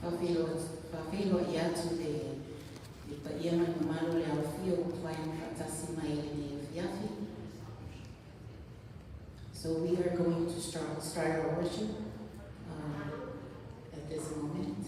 Faafeiloai atu i le paia ma le mamalu o le aofia ua mafai ona faatasi mai i lenei afiafi. So we are going to start our worship at this moment.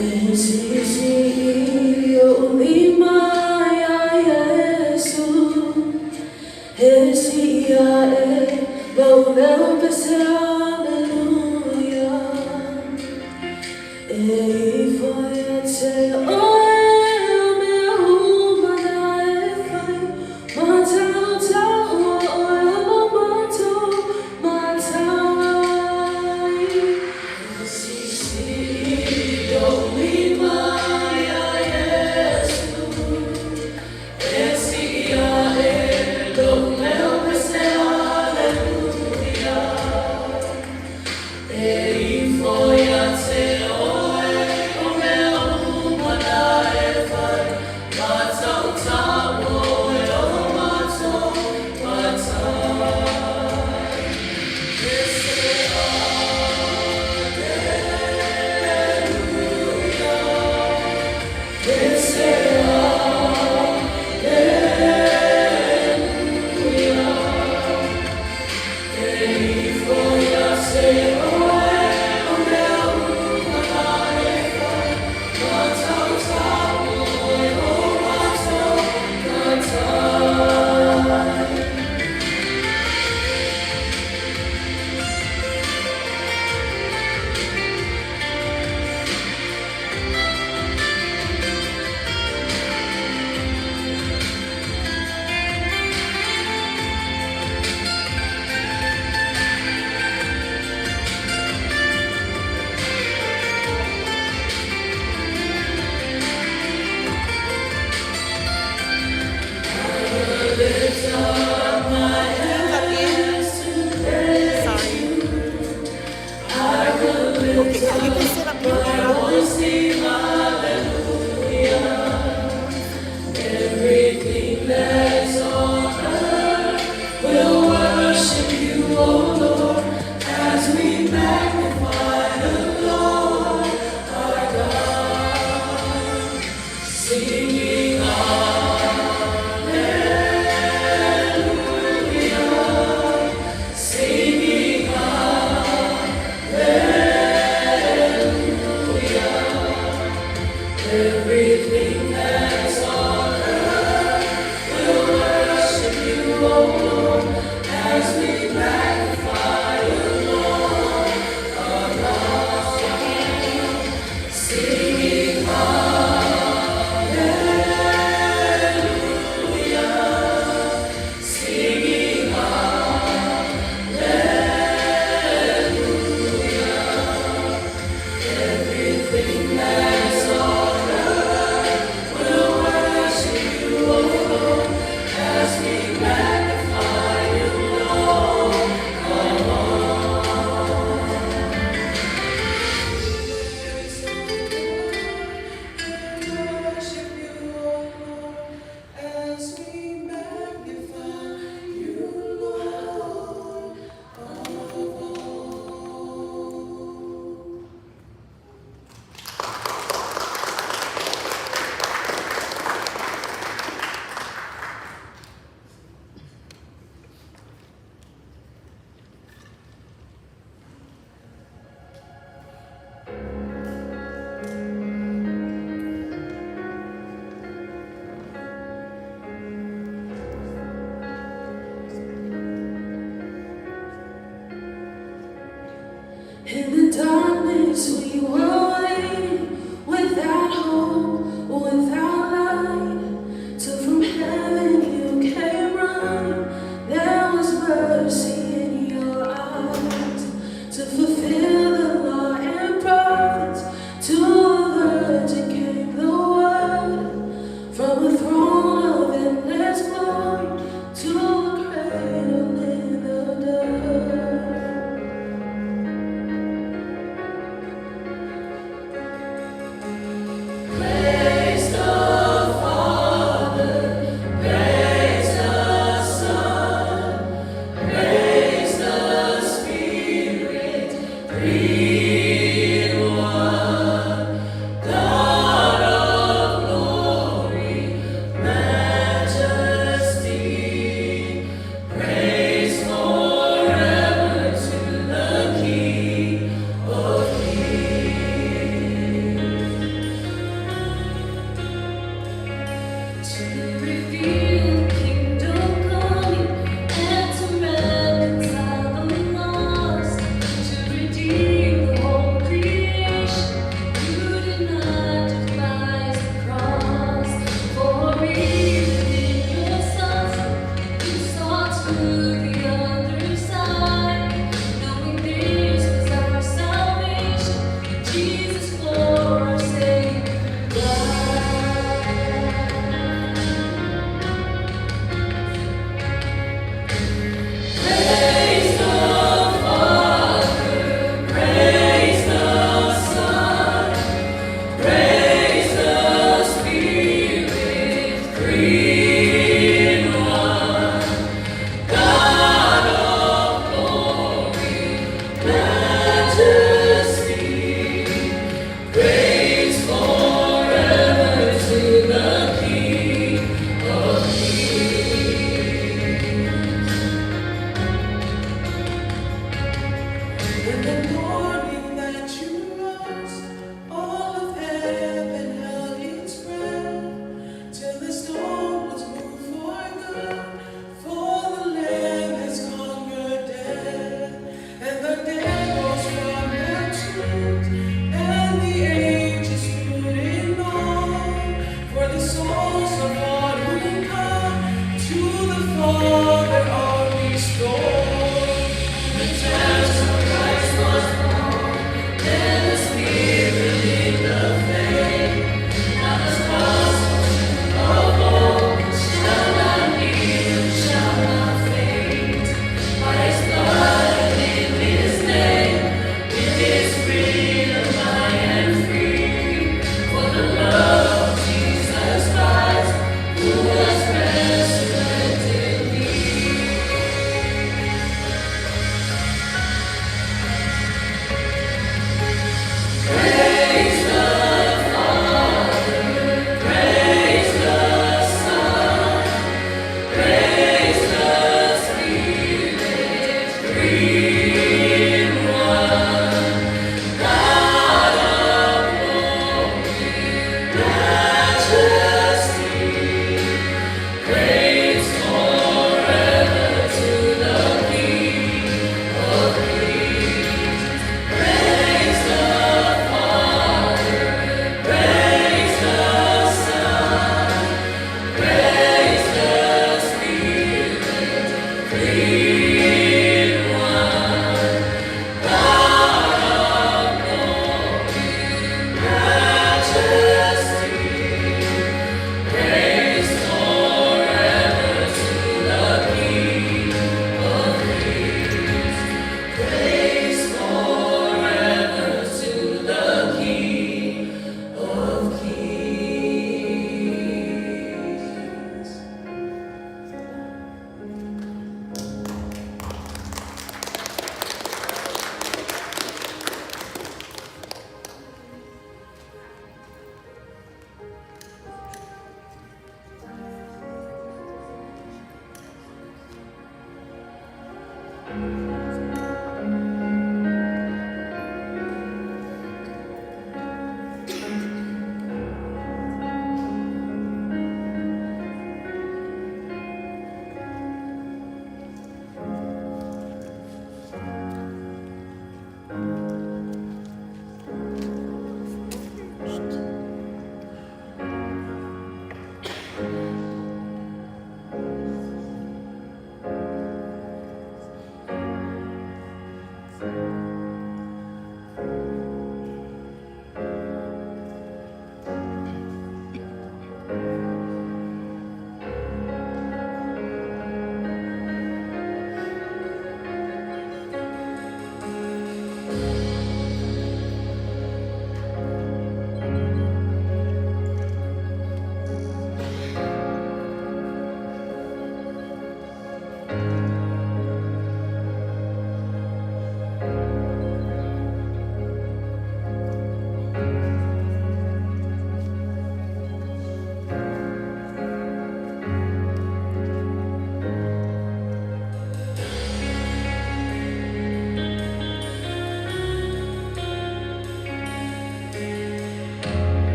E sisi o lima ia Iesu, e si ia e lou leo pese aleluia. E ifo ia te oe o mea uma na e fai, ma tautaua oe o lo matou Matai. E sisi o lima ia Iesu, e si ia e lou leo pese aleluia. E ifo ia te oe o mea uma na e fai, ma tautaua oe o lo matou Matai. E se aleluia, e se aleluia. E ifo ia te oe o mea uma na e fai, ma tautaua oe o lo matou Matai. Lift up my Hands up here. hands to praise Sorry. you. I will Okay, lift yeah, you up can sit up here, my girl. voice, sing hallelujah. Everything that's on earth will worship you, O Lord, as we magnify the Lord our God. Singing hallelujah, singing hallelujah.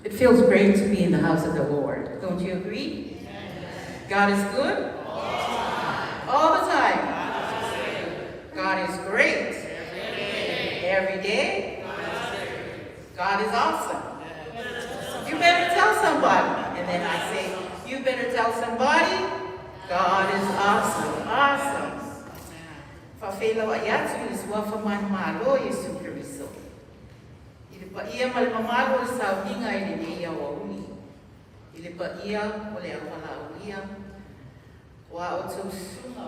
It feels great to be in the house of the Lord. Don't you agree? Yes. God is good? All the time. All the time. God is great. Every day. Every day. God is awesome. Yes. You better tell somebody. And then I say, you better tell somebody, God is awesome. Awesome. Faafeiloai atu i le Suafa manumalo o Iesu Keriso. I le paia ma le mamalu o le sauniga i lenei aoauli, i le paia o le au valaaulia, o a outou susuga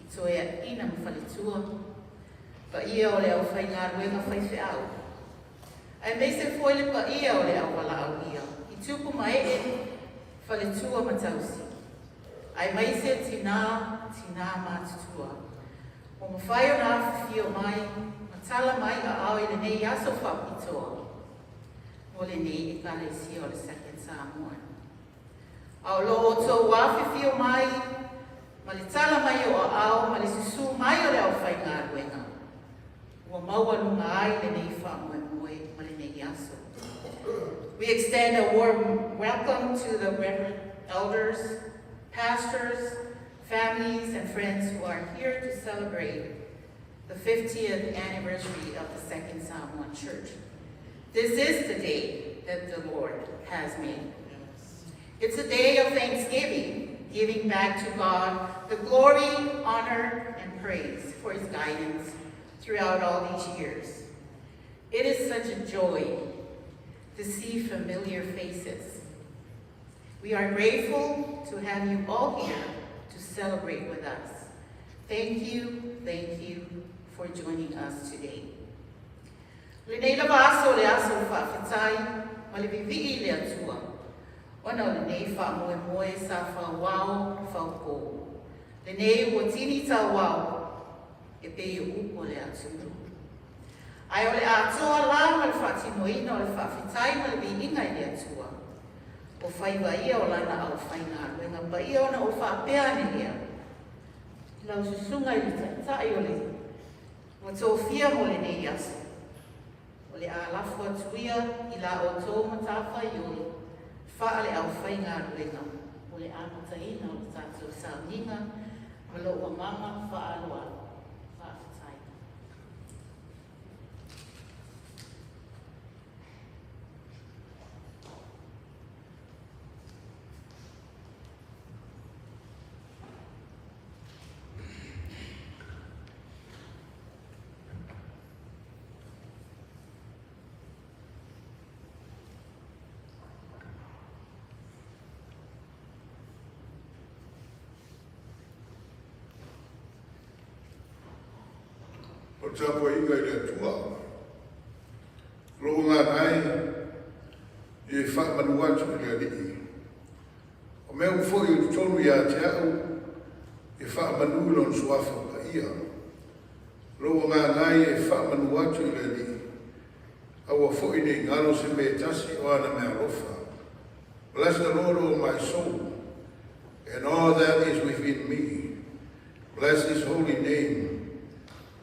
i toeaiina ma faletua, paia o le aufaigaluega faifeau, aemaise foi le paia o le au valaaulia i tupu ma ee, faletua ma tausi, aemaise tinā, tinā matutua, ua mafai ona afifio mai ma tala mai aao i lenei aso faapitoa mo lenei Ekalesia o le Second Samoan. A o lo outou afifio mai ma le tala mai o aao ma le susū mai o le aufaigaluega, ua maualuga ai lenei faamoemoe ma lenei aso. We extend a warm welcome to the reverend elders, pastors, families, and friends who are here to celebrate the 50th anniversary of the Second Samoan Church. This is the day that the Lord has made. It's a day of thanksgiving, giving back to God the glory, honor, and praise for his guidance throughout all these years. It is such a joy to see familiar faces. We are grateful to have you all here to celebrate with us. Thank you for joining us today. Lenei lava aso o le aso faafetai ma le vivii i le Atua. Ona o lenei faamoemoe sa fauao faupo. Lenei ua tini tauao e pei o upu a le atunuu. Ae o le atoa la ma le faatinoina o le faafetai ma le viiga i le Atua, o faiva ia o lana aufaigaluega paia ona ou faapea ane lea, i lau susuga i le Taitai o le ua tofia mo lenei aso, o le a lafo atu ia i la outou matafaioi faale-aufaigaluega mo le amataina o le tatou sauniga ma lou agaga faaaloalo. Faafetai. O le tapuaiga i le Atua. Lou agaga e, e faamanu atu i le Alii. O mea uma foi o totonu ia te au, e faamanu i lona suafa paia. Lou agaga e, e faamanu atu i le Alii. Aua foi ne i galo se mea e tasi o ana mea alofa. Bless the Lord, O my soul, and all that is within me. Bless his holy name.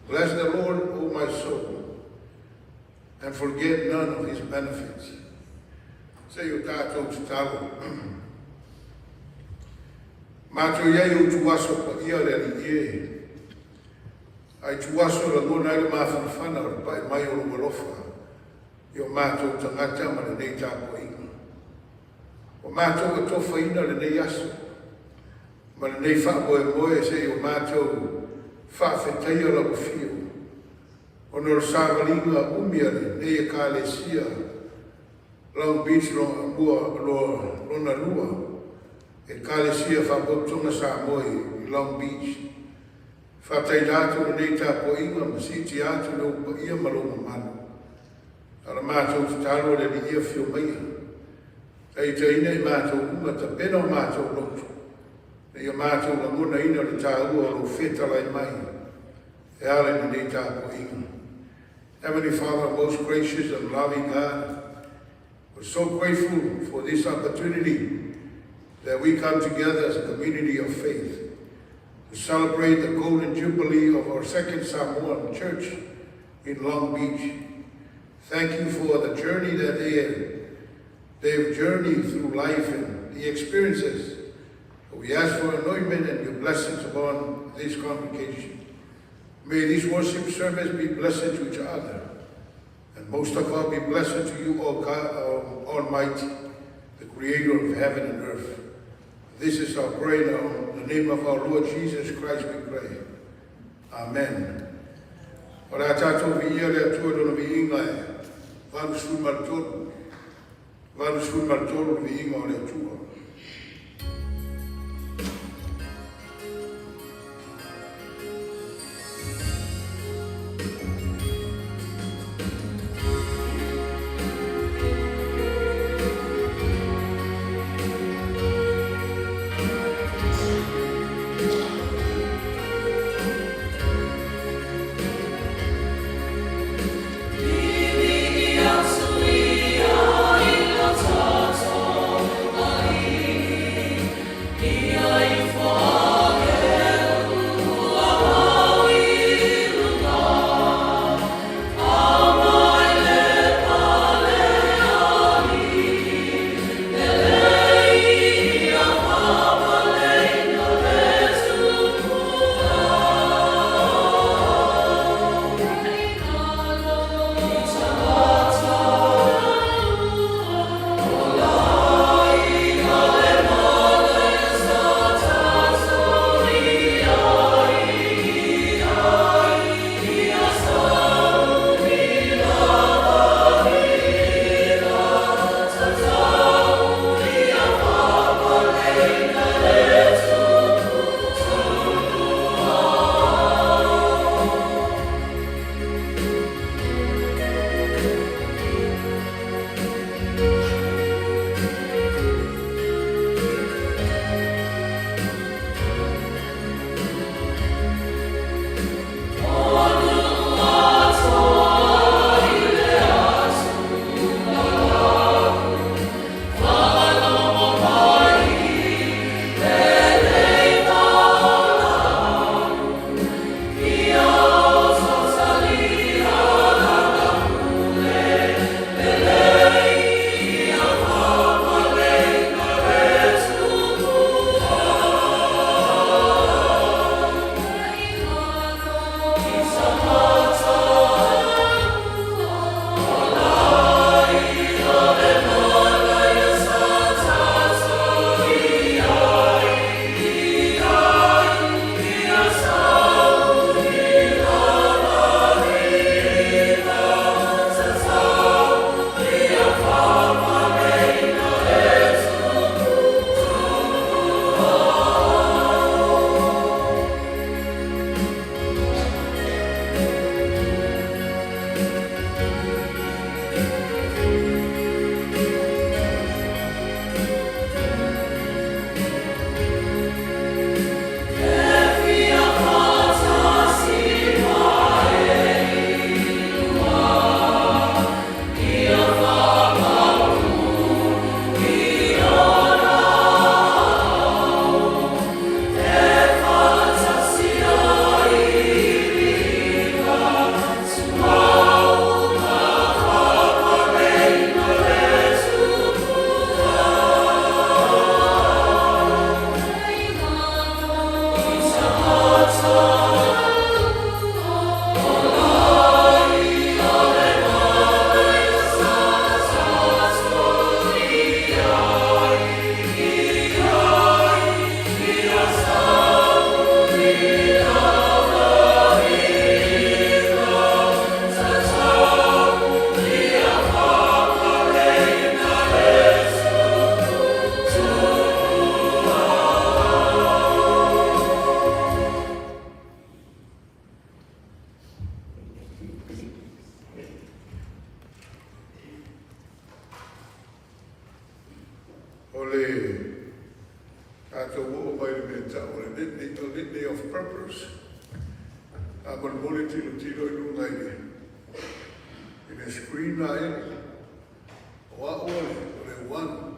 Bless the Lord, O my soul, and forget none of his benefits. Se i o tatou tatalo. Matou i ai o ituaso paia le Alii e. A ituaso lagona ai le mafanafana o le pa'i mai o lou alofa i o matou tagata ma lenei tapuaiga. Ua matou atofaina lenei aso ma lenei faamoemoe se i o matou faafetaia lau afio ona o le savaliga umi a lenei Ekalesia Long Beach mua lona lua Ekalesia Faapotopotoga Samoa i Long Beach. Faataila atu lenei tapuaiga ma siitia atu lou paia ma lou mamalu. A o le matou tatalo le Alii e afio maia. Taitaina i matou uma tapena o matou loto, ina ia matou lagonaina le taua o lou fetalai mai e ala i lenei tapuaiga. Heavenly Father, most gracious and loving God, we're so grateful for this opportunity that we come together as a community of faith to celebrate the Golden Jubilee of our second Samoan church in Long Beach. Thank you for the journey that they've journeyed through life and the experiences. We ask for anointment and your blessings upon this congregation. May this worship service be blessed to each other, and most of all be blessed to you, O God, Almighty, the creator of heaven and earth. This is our prayer now. In the name of our Lord Jesus Christ we pray. Amen. O le a tatou viia le Atua i lona viiga e 83, 83 le viiga o le Atua. O le tatou oo mai le mea tau o le litany, a litany of purpose. A molemole tilotilo i luga i le, i le screen la ele. O a'u o le, o le one.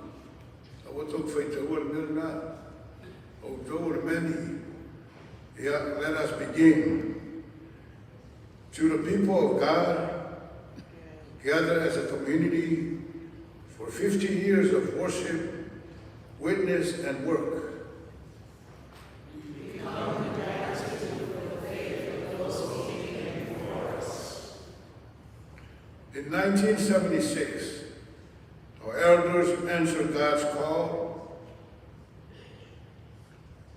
Aua tou te faitaua le mea lena. O outou o le many. Ia, let us begin. To the people of God, gather as a community for 50 years of worship, witness, and work. In 1976, our elders answered God's call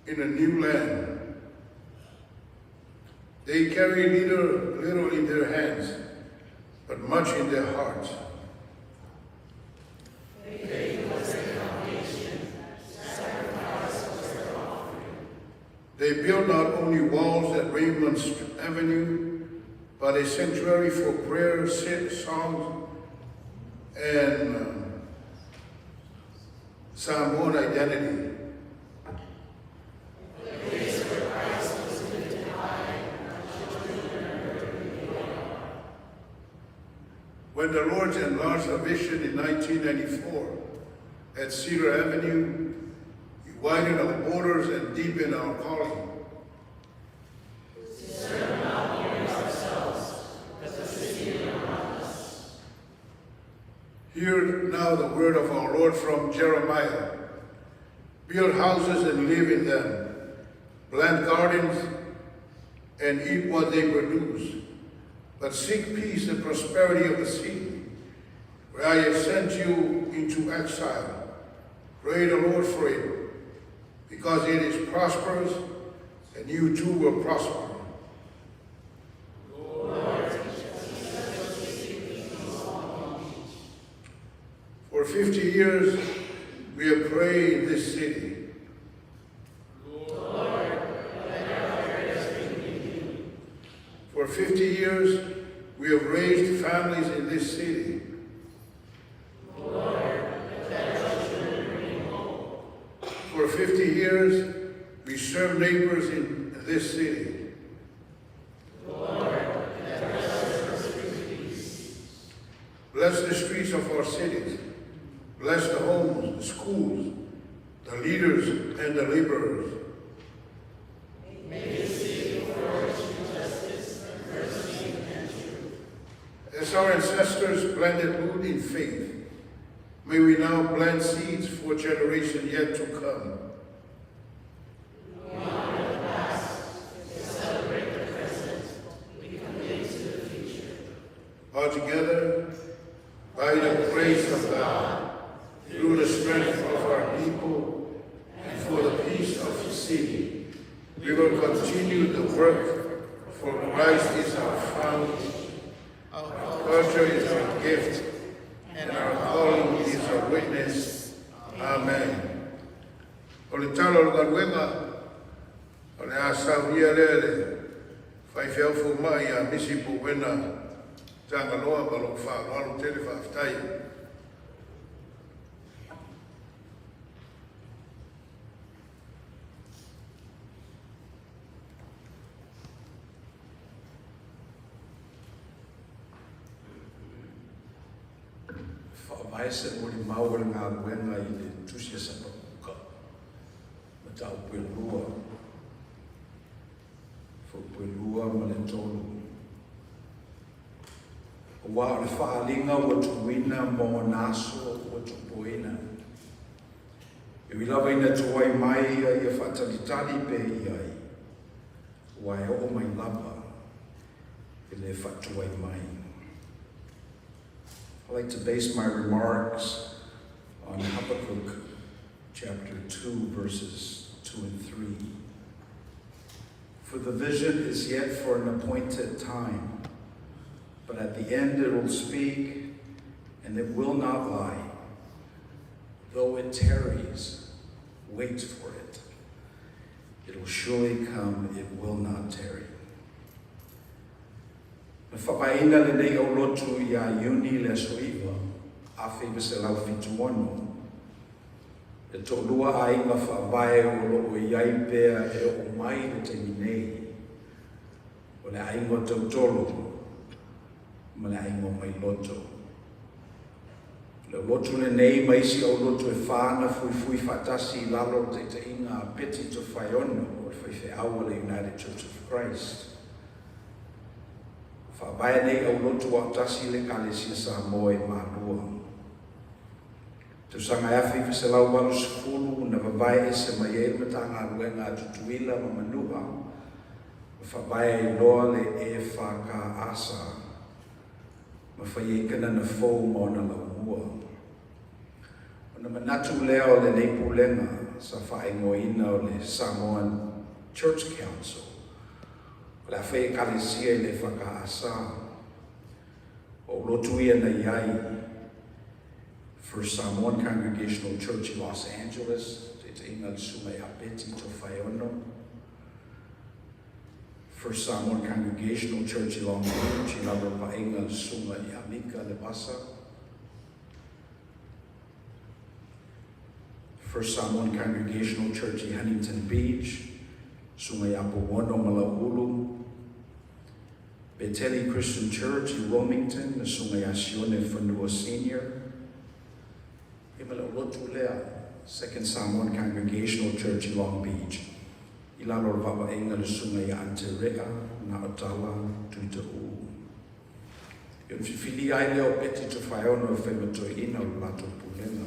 in a new land. They carry little, little in their hands, but much in their hearts. They built not only walls at Raymond Avenue, but a sanctuary for prayer, songs, and Samoan identity. When the Lord enlarged our vision in 1994 at Cedar Avenue, He widened our borders and deepened our calling. Hear now the word of our Lord from Jeremiah. Build houses and live in them, plant gardens and eat what they produce. But seek peace and prosperity of the city, where I have sent you into exile. Pray the Lord for it, because it is prosperous, and you too will prosper. For 50 years, we have prayed in this city. For 50 years, we have raised families in this city. For 50 years, we serve neighbors in this city. Bless the streets of our cities. Bless the homes, the schools, the leaders, and the laborers. As our ancestors planted root in faith, may we now plant seeds for generation yet to come. All together, by the grace of God, through the strength of our people, and for the peace of the city, we will continue the work, for Christ is our fountain, our culture is our gift, and our calling is our witness. Amen. O le tala o le galuega, o le a saunia lea e le faifeau fomai ia Misi Puena Tagaloa ma lou faaaloalo tele faafetai. Faavae se molimau o le galuega i le Tusi a Sapakuka, mataupu e lua, fuaiupu e lua ma le tolu. Aua o le faaaliga ua tuuina mo ona aso ua tupuaina. E ui lava ina tuai mai ia ia faatalitali pea i ai, aua e oo mai lava e le faatuai mai. I'd like to base my remarks on Habakkuk chapter 2, verses 2 and 3. For the vision is yet for an appointed time, but at the end it will speak, and it will not lie. Though it tarries, wait for it. It will surely come, it will not tarry. Na faavaeina lenei aulotu ia Iuni le aso 9, 1976. E toalua aiga faavae o lo o i ai pea e oo mai i le taimi nei, o le aiga o Tautolo ma le aiga o Mailoto. O le aulotu lenei ma isi aulotu e fa na fuifui faatasi i lalo o le taitaiga a Peti Tofaeono o le faifeau a le United Church of Christ. Faavae nei aulotu aotasi le Ekalesia Samoa i Malua. Tausaga e 1980 na vavae ese mai ai le Matagaluega a Tutuila ma Manua ma faavae ai loa le EFKS ma fai ai Kanana Fou ma ona laumua. Ona manatu lea o lenei Pulega sa faaigoaina o le Samoan Church Council, o le a fai Ekalesia i le EFKS. O lotu ia na i ai First Samoan Congregational Church i Los Angeles, taitaiga le Susuga ia Beti Tofaeono. First Samoan Congregational Church i Long Beach, i lalo o le vaaiga le Susuga ia Mika Levasa. First Samoan Congregational Church i Huntington Beach, Susuga ia Pouono Malauulu. Beteli Christian Church i Wilmington, le Susuga ia Sione Fanua Senior. Ia ma le aulotu lea, Second Samoan Congregational Church i Long Beach, i lalo o le vaavaaiga le Susuga ia Anterea Naotala Tuita'u. Ia ona filifilia ai lea o Beti Tofaeono e fai ma toeaina o le latou pulega.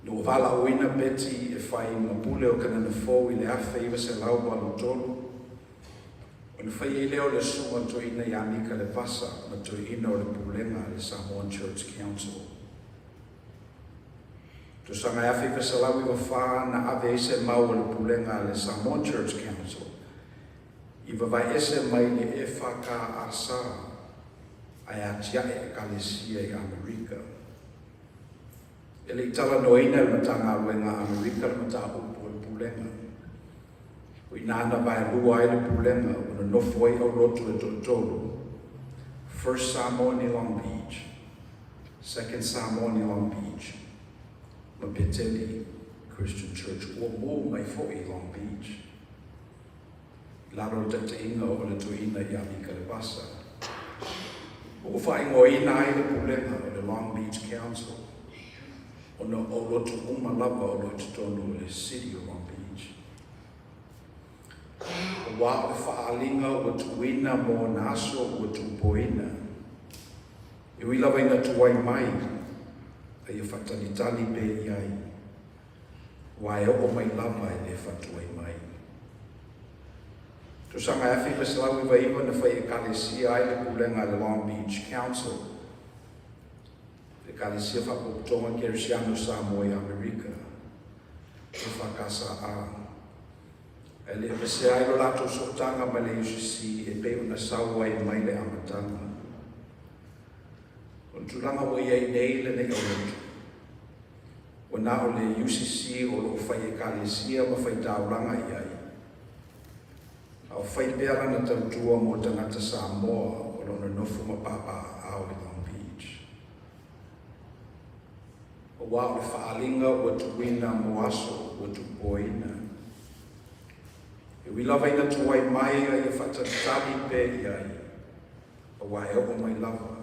Ina ua valaauina Beti e fai ma pule o Kanana Fou i le 1983, Ona fai ai lea o le Susuga Toeaina ia Mika Levasa ma Toeaina o le Pulega a le Samoan Church Council. Tausaga e 1994 na ave ai se mau a le Pulega a le Samoan Church Council i vavae ese mai le EFKS ae atiae Ekalesia i Amerika. E le i talanoaina e le Matagaluega a Amerika le mataupu a le Pulega. O i inā na vaelua ai le Pulega ua nonofo ai aulotu e toatolu, First Samoan i Long Beach, Second Samoan i Long Beach, ma Beteli Christian Church ua mū mai foi i Long Beach. I lalo o le taitaiga o le toeaina ia Mika Levasa, ua faaigoaina ai le Pulega o le Long Beach Council ona o aulotu uma lava o lo o i totonu o le City o Long Beach. Aua o le faaaliga ua tuuina mo ona aso ua tuupoina, e ui lava ina tuai mai, a ia faatalitali pea i ai, aua e oo mai lava e le faatuai mai. Tausaga e 1999 na fai Ekalesia ai le pulega a le Long Beach Council, le Ekalesia Faapopotoga Kerisiano o Samoa i Amerika, EFKSA. Ae le aveesea ai lo latou sootaga ma le UCC e pei ona sau ai mai le amataga. O le tulaga ua i ai nei lenei aulotu, ua na o le UCC o lo o fai Ekalesia ma fai taulaga i ai, a o fai pea lana tautua mo tagata Samoa o lo o nonofo ma papaaao i Long Beach. Aua o le faaaliga ua tuuina mo aso ua tuupoina. E ui lava ina tuai mai a ia faatalitali pea i ai, aua e oo mai lava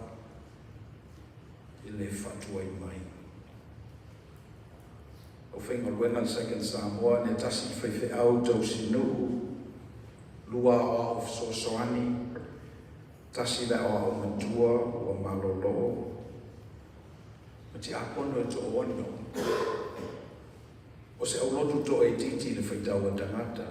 e le faatuai mai. Aufaigaluega a le Second Samoa, ne tasi le faifeau tausinuu, lua aoao fesoasoani, tasi le aoao matua ua malolo, ma tiakono e toaono. O se aulotu toaitiiti i le faitau a tagata.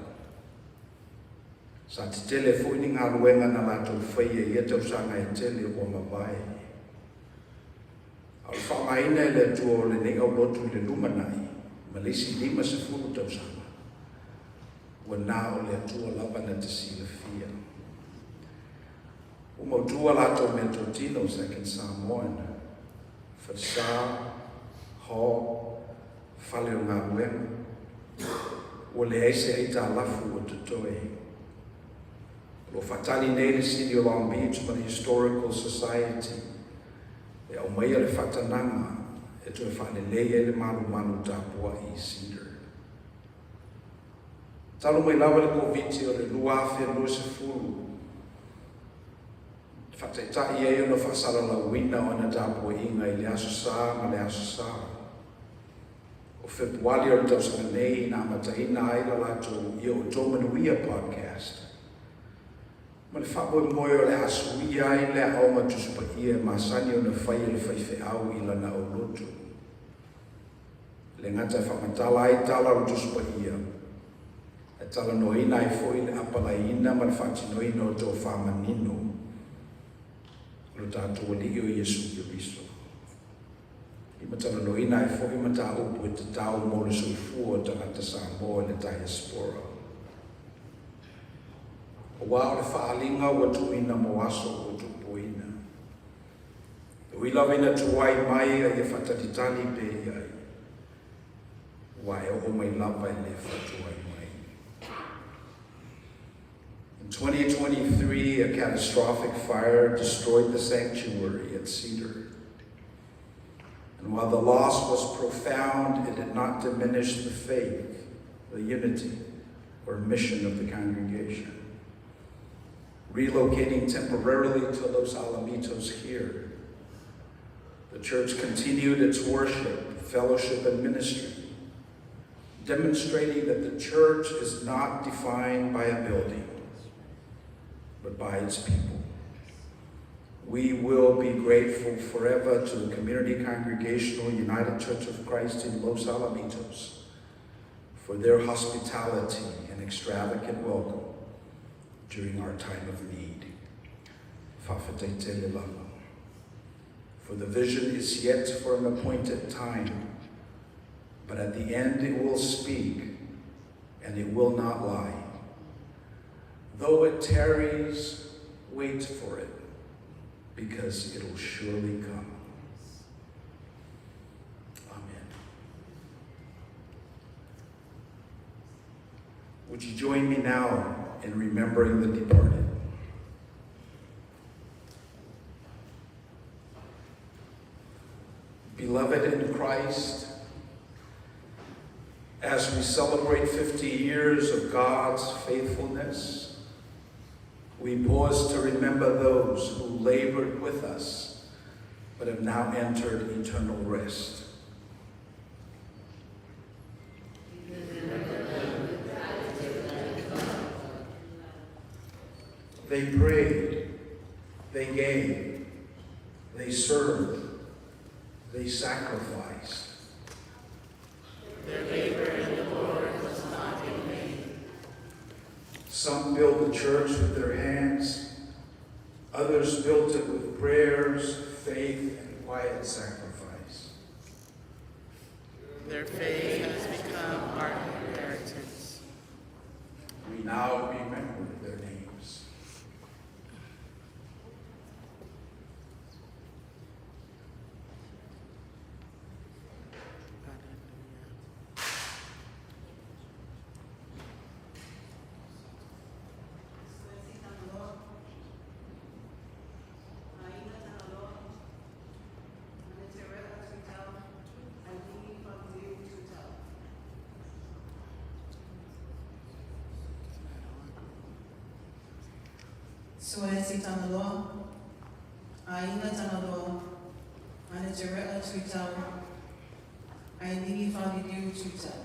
Sa tetele foi ni galuega na latou faia i ia tausaga e tele ua mavae. A o le faaaogaina e le Atua o lenei aulotu i le lumanai ma le isi 50 tausaga, ua na o le Atua lava na te silafia. Ua mautu a latou meatotino, Second Samoan, falesa, hall, fale o galuega, ua leai se aitalafu ua totoe. O lo o faatali nei le City o Long Beach ma le Historical Society e aumaia le faatanaga E toe faalelei ai le malumalu tapuai i Cedar. Talu mai lava le Koviti o le 2020, faataitai ai ona faasalalauina o ana tapuaiga i le Aso Sa ma le Aso Sa. O Fepuali o le tausaga nei na amataina ai la latou Ia Outou Manuia Podcast, ma le faamoemoe o le a suia ai le aoga Tusi Paia e masani ona fai e le faifeau i lana aulotu. E le gata e faamatala ai tala o le Tusi Paia, ae talanoaina ai foi le apalaiina ma le faatinoina o tofa manino o lo tatou Alii o Iesu Keriso. I ma talanoaina ai foi mataupu e tatau mo le soifua o tagata Samoa i le diaspora. Aua o le faaaliga ua tuuina mo aso ua tupuina. E ui lava ina tuai mai a ia faatalitali pea i ai, aua e oo mai lava e le faatuai mai. In 2023, a catastrophic fire destroyed the sanctuary at Cedar. And while the loss was profound, it did not diminish the faith, the unity, or mission of the congregation. Relocating temporarily to Los Alamitos here, the church continued its worship, fellowship, and ministry, demonstrating that the church is not defined by a building, but by its people. We will be grateful forever to the Community Congregational United Church of Christ in Los Alamitos for their hospitality and extravagant welcome during our time of need. Faafetai tele lava. For the vision is yet for an appointed time, but at the end it will speak, and it will not lie. Though it tarries, wait for it, because it'll surely come. Amen. Would you join me now in remembering the departed? Beloved in Christ, as we celebrate 50 years of God's faithfulness, we pause to remember those who labored with us but have now entered eternal rest. They prayed, they gave, they served, they sacrificed. Their labor in the Lord was not in vain. Some built the church with their hands, others built it with prayers, faith, and quiet sacrifice. Their faith has become our inheritance. We now remember their names. Suesi Tagaloa, Aiga Tagaloa, Anaterea Tuitau, Ailini Faliliu Tuitau.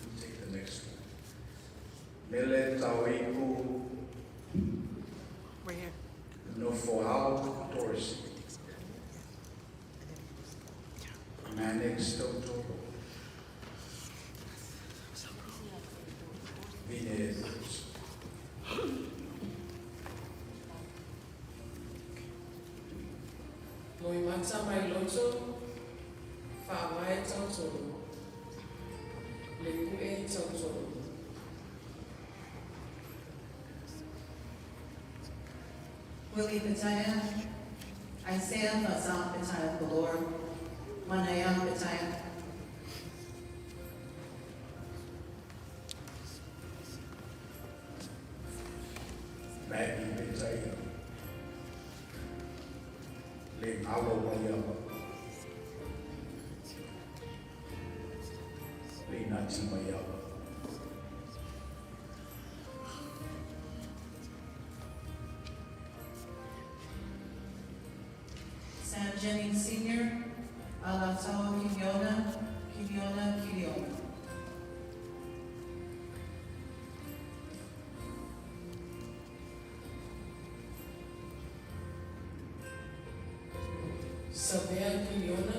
We'll take the next one. Mele Tauiku Right here. Nofoau Dorsey. Mannix Totoro. Vina Edwards. Moimata Mailoto, Faavae Tautolo, Lepu'e Tautolo. Willie Pataya, Isaiah Fazal Pataya Galore, Manaya Pataya. Maggie Petaia. Le galo waiava. Leinati Maiava. Sam Jennings Sr., Alatao Kiliona, Kiliona Kiliona. Sabea Kiliona,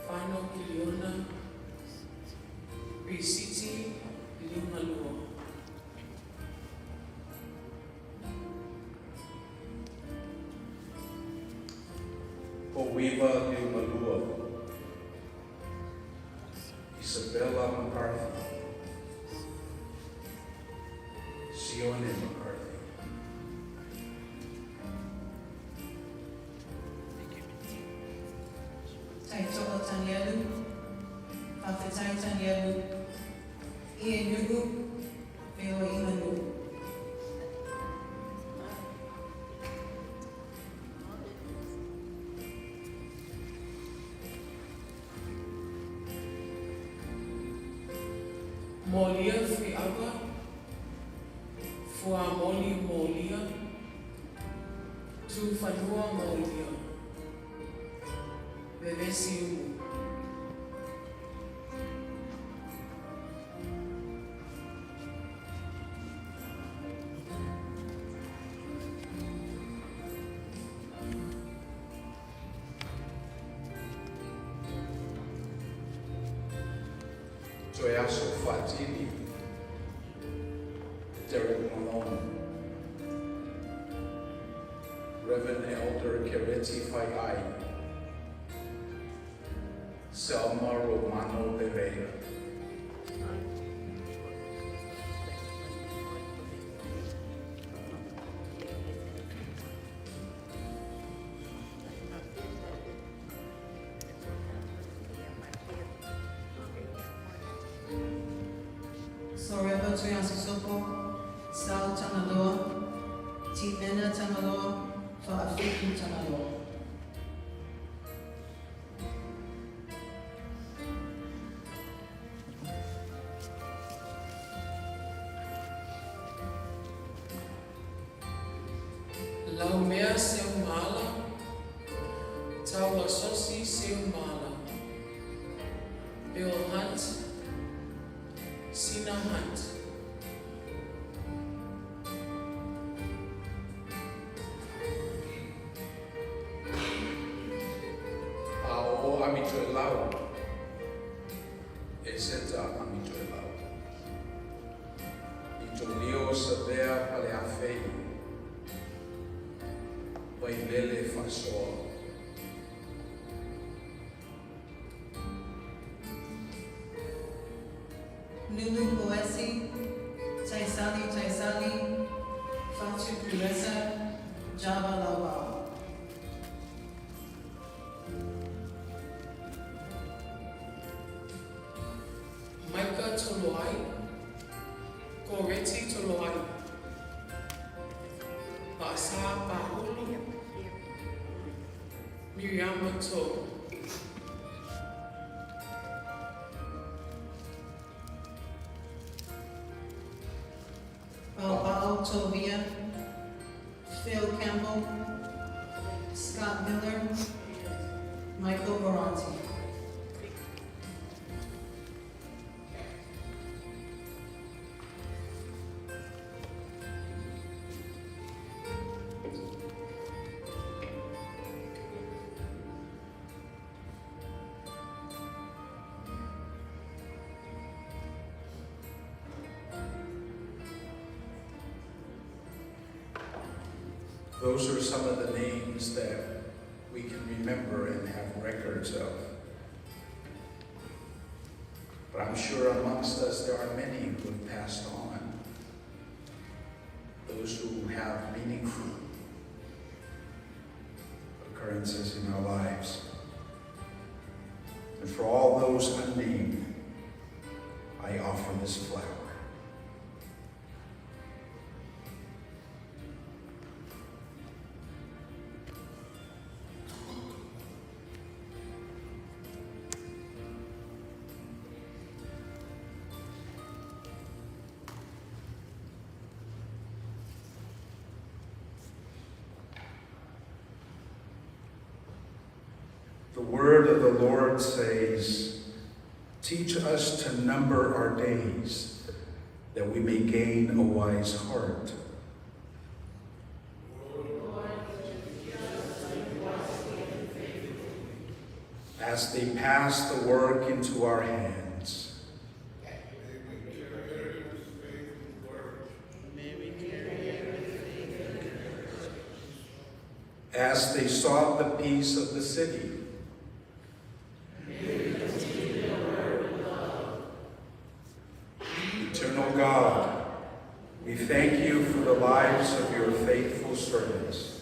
Fano Kiliona, Risiti Liumalua. Poiva Liumalua. Isabella McCarthy. Sione McCarthy. Taito'a Tanielu, Fafetai Tanielu, Ie Nu'u, Feoiga Nu'u. Molia Fiava, Fuamoli Molia, Tufanua Molia, Vevesi Umu. Toyaso Fatili. Derek Malone. Reverend Elder Kereti Faiai. Selma Romano Pereira. Soreba Tuiasosopo, Sal Tagaloa, Timena Tagaloa, Fa'afitu Tagaloa. Laumea Seumala, Tauasosi Seumala, Bill Hunt, Sina Hunt. Ao Amitoelau. Eseta Amitoelau. Itolio Sabea Paleafei. Vailele Fasoa. Nulu Poesi, Taisali Taisali, Fatu Kuresa, Java Lawao. Micah Toloai, Koreti Toloai, Basa Pahulu, Miriam To, Bao Tovia, Phil Campbell, Scott Miller, Michael Moranti. Those are some of the names that we can remember and have records of. But I'm sure amongst us there are many who have passed on. Those who have meaningful occurrences in our lives. And for all those unnamed, I offer this flower. The word of the Lord says, Teach us to number our days, that we may gain a wise heart. As they pass the work into our hands, as they sought the peace of the city, Eternal God, we thank you for the lives of your faithful servants.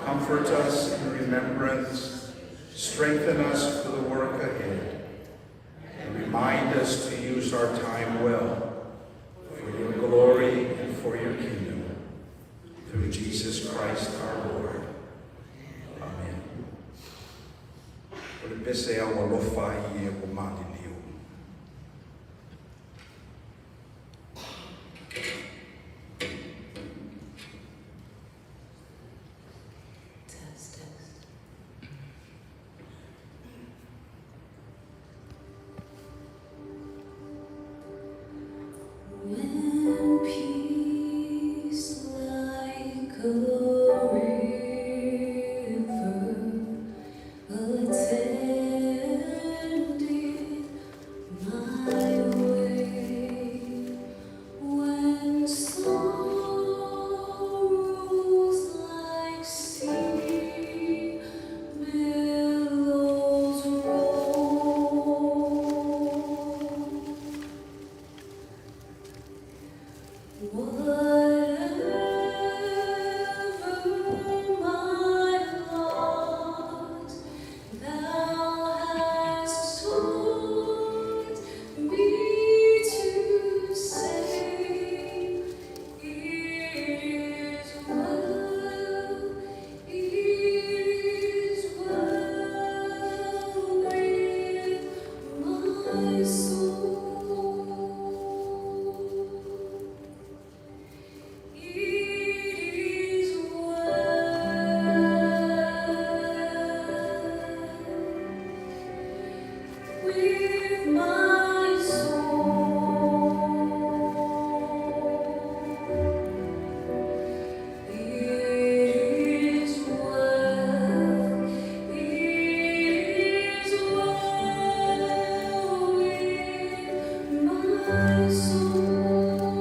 Comfort us in remembrance, strengthen us for the work ahead, and remind us to use our time well for your glory and for your kingdom. Through Jesus Christ our Lord. Amen. O le pese au alofa i e o maliliu. Test, test. When peace like a river attended my way, when sorrows like sea billows roll. Whatever my lot, thou hast taught me to say, It is well, it is well with my soul. It is well with my soul. It is well, it is well with my soul.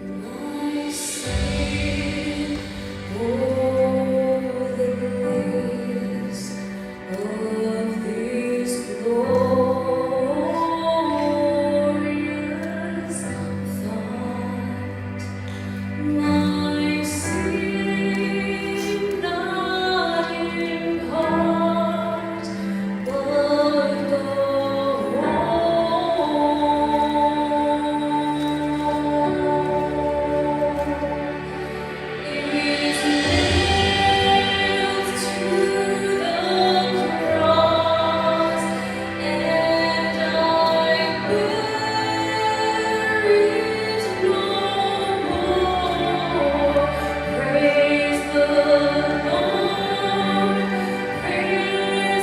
My sin, oh, the bliss of this glorious thought. My sin, not in part, but the whole. Is nailed to the cross, and I bear it no more. Praise the Lord, praise the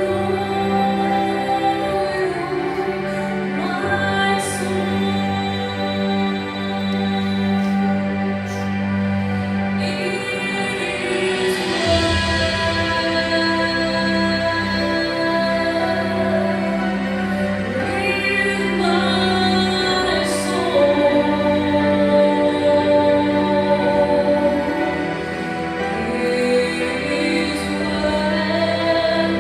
Lord, my soul. It is well with my soul. It is well,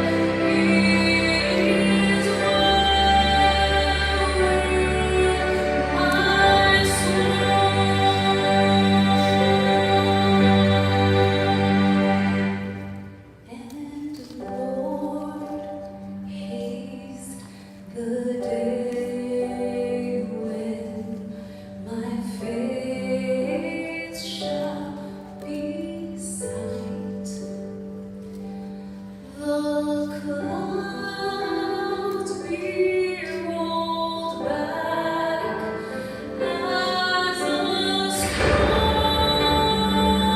it is well with my soul. And Lord, haste the day when my face shall be sight. The clouds be rolled back as a scroll.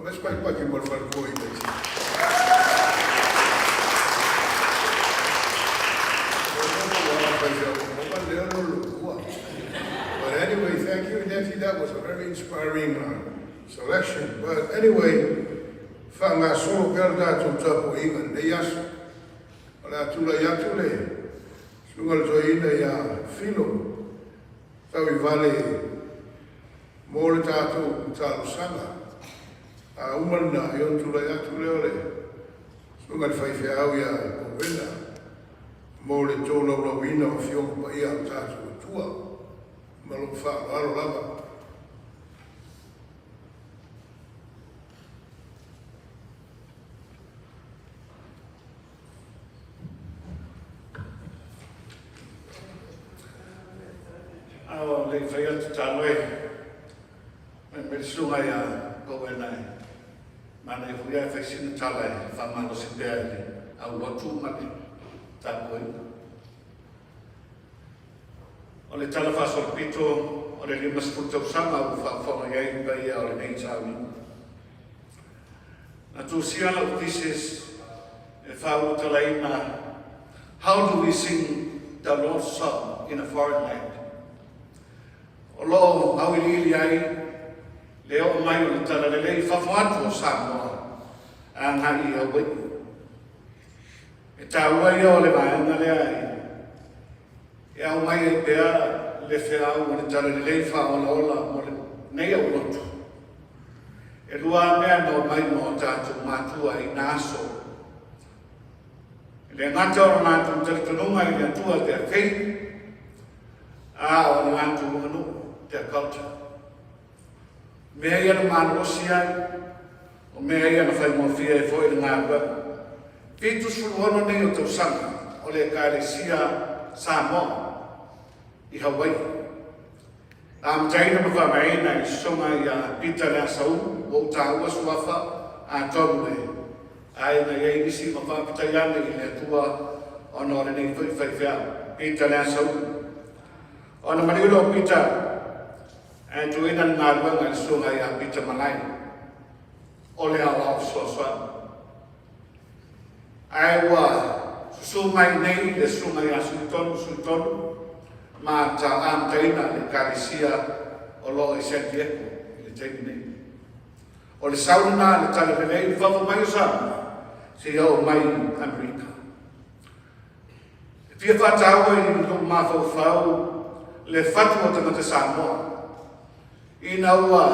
Aumai se pakipaki mo le faletua i le But anyway, thank you, Nettie. That was a very inspiring selection. But anyway, faagasolo pea le tatou tapuaiga i lenei aso. O le a tulai atu le susuga i le toeaina ia Filo Tauivale mo le tatou talosaga. A uma lena, ia ona tulai atu lea o le susuga i le faifeau ia Rowena mo le tolaulauina o Afioga Paia a lo tatou Atua. Ma lou faaaloalo lava. A o le i faia le tatalo e mai mai le susuga ia Rowena e manaia foi ae fai sina tala e faamalosi pea i le aulotu ma le tapuaiga. O le tala faasolopito o le 50 tausaga ua faafofoga i ai le paia o lenei tauniga. Na tusia lau thesis e faaulutalaina How do we sing the Lord's song in a foreign land? O lo o auiliili ai le oo mai o le talalelei i fafo atu o Samoa agai i Hawai'i. E taua ia o le vaega lea e aumai ai pea le feau o le talalelei faaolaola mo lenei aulotu. E lua lava mea na omai ma o tatou matua i na aso. E le gata o le latou talitonuga i le Atua their faith, a o le latou aganuu their culture. O mea ia na malolosi ai, o mea ia na faigofie ai foi le galuega. 76 nei o tausaga o le Ekalesia Samoa i Hawaii. Na amataina ma faavaeina e le Susuga ia Peter Leasaulu, ua ou taua suafa atonu e aiga i ai nisi ma faafetai ane i le Atua ona o lenei foi faifeau, Peter Leasaulu. Ona maliu lea o Peter ae tuuina le galuega i le Susuga ia Peter Malae o le aoao fesoasoani. Ae ua susu mai nei le Susuga ia Suitonu Suitonu ma amataina le Ekalesia o lo o i San Diego i le taimi nei. O le sau lena le talalelei i fafo mai o Samoa seia oo mai i Amerika. E fia faataua i lou mafaufau le fatu o tagata Samoa ina ua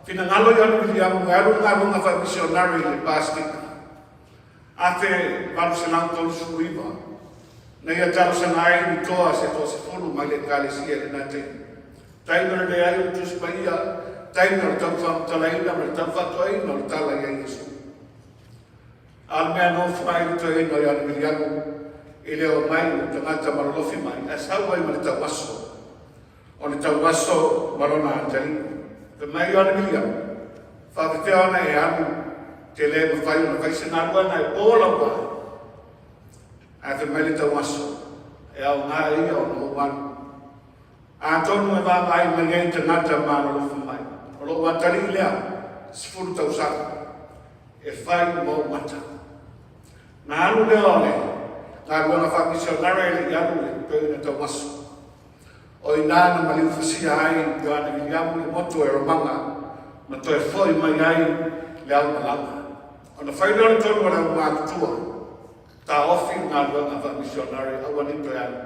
finagalo i alu Wiliamu e alu i galuega faamisionare i le Pasifika 1839, na ia talosaga ai ni toa se toasefulu mai le Ekalesia i lena taimi. Taimi o le leai o le Tusi Paia, taimi o le tau faamatalaina ma le tau faatoaina o le tala ia Iesu. A o le mea nofo ai le toeaina o Ioane Miliamu i le omai o tagata malolofi mai, ae sau ai ma le tauaso. O le tauaso ma lona atalii. Fai mai Ioane Miliamu, faapefea ona e alu, te le mafai ona fai se galuega e po lau vaai. Ae fai mai le tauaso, e aoga ia ona ou alu. Atonu e vaavaai mai ai tagata malolofi mai. O lou atalii lea, 10 tausaga, e fai ma ou mata. Na alu lea o le galuega faamisionare e le i alu le toeaina tauaso. O i ina na maliu fusia ai Ioane Viliamu i le motu o Eromanga ma toe foi mai ai le aumalaga. Ona fai lea o le tonu a le aumatutua, taofi le galuega faamisionare aua ne i toe alu.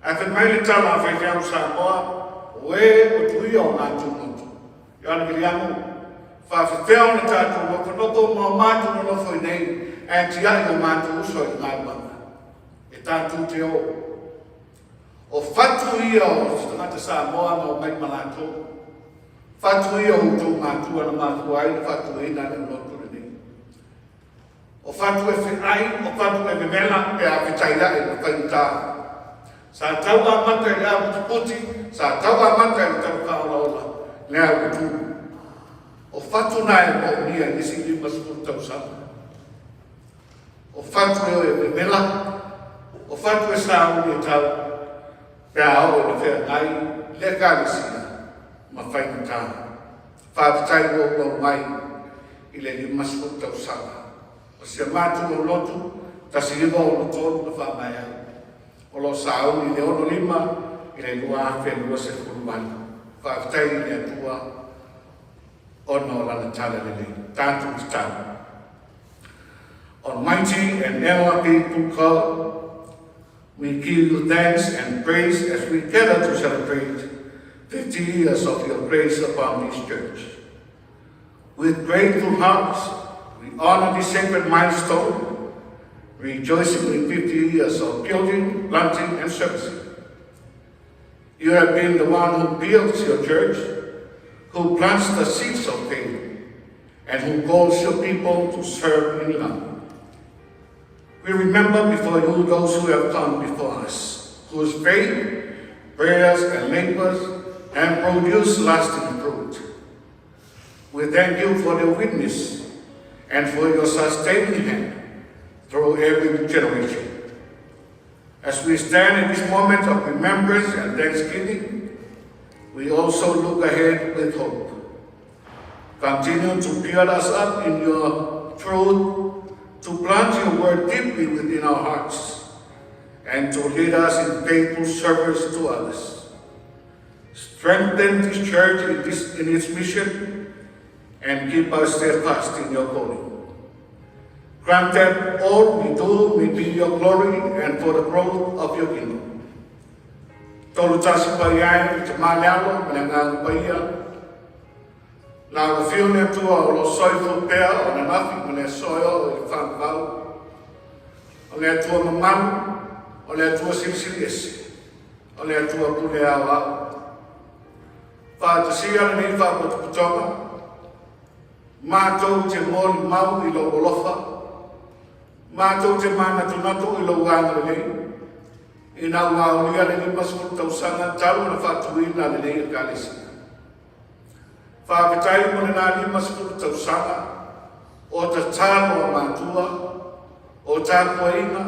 Ae fai mai le tala a faifeau Samoa, o e o tuia o matou motu. Ioane Viliamu, faafefea ona tatou nofonofo ma o matou nonofo i nei ae tiai o matou uso i le galuega. E tatou te o. O fatu ia o se tagata Samoa na omai ma latou. Fatu ia o outou matua na mafua ai le faatuina le lotu lenei. O fatu e feai, o fatu e vevela pe a fetaia'i ma faigata. Sa tau amata i le aputiputi, sa tau amata i le tau faaolaola le autu. O fatu na e moomia i nisi 50 tausaga. O fatu e vevela, o fatu e sauni e tau, pe a oo ina feagai le Ekalesia ma faigata. Faafetai ua ou aumai i le 50 tausaga o si a matou aulotu 1963 na faamaea ai. O lo o sauni i le 65 i le 2028. Faafetai i le Atua ona o lana tala lelei. Tatou tatalo. Almighty and ever faithful God, we give you thanks and praise as we gather to celebrate 50 years of your grace upon this church. With grateful hearts, we honor this sacred milestone, rejoicing in 50 years of building, planting, and servicing. You have been the one who builds your church, who plants the seeds of faith, and who calls your people to serve in love. We remember before you those who have come before us, whose faith, prayers, and labors have produced lasting fruit. We thank you for their witness and for your sustaining hand through every generation. As we stand in this moment of remembrance and thanksgiving, we also look ahead with hope. Continue to build us up in your truth, to plant your word deeply within our hearts, and to lead us in faithful service to others. Strengthen this church in its mission and keep us steadfast in your calling. Grant that all we do may be your glory and for the growth of your kingdom. Tolu tasi pai ai, i te male alo, ma le agaga paia. La ua fio le Atua o lo soifua pea o ananafi ma le aso e oo i le faavavau. O le Atua mamalu, o le Atua silisili ese, o le Atua pule aoao. Faatasia lenei faapotopotoga, matou te molimau i lou alofa, matou te manatunatu i lou agalelei, ina ua aulia le 50 tausaga talu ona faatuina lenei ekalesia. Faafetai mo lena 50 tausaga o tatalo a matua, o tapuaiga,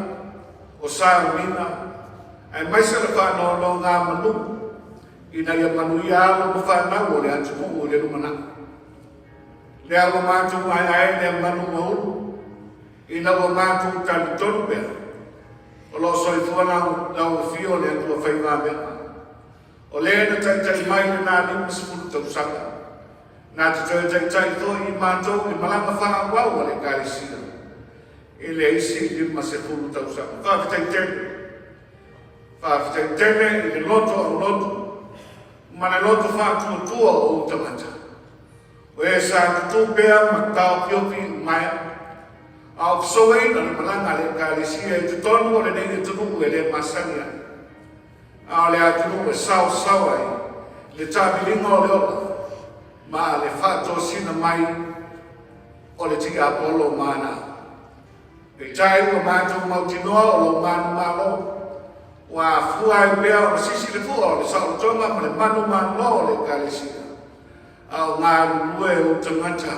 o sauniga, aemaise le faanonogamanu ina ia manuia alo ma fanau o le atunuu i le lumanai. Lea ua matou aeae lea manu ua ulu, ina ua matou talitonu pea, o lo o soifua lau afio o le Atua faimamea. O le na taitai mai lena 50 tausaga, na te toe taitai foi i matou i malaga faaauau a le ekalesia i le isi 50 tausaga. Faafetai tele. Faafetai tele i le loto aulotu ma le loto faatuatua o ou tagata. O e sa tutū pea ma taofiofi i umaea, a o fesouaina le malaga a le ekalesia i totonu o lenei atunuu e le masani ai. A o le atunuu e saosao ai le taamiliga o le ola ma le faatosina mai o le tiapolo ma ana au. Peitai ua matou mautinoa o lou manumalo ua afua ai pea ona sisi le fua o le saolotoga ma le manumalo o le ekalesia, a o galulue ou tagata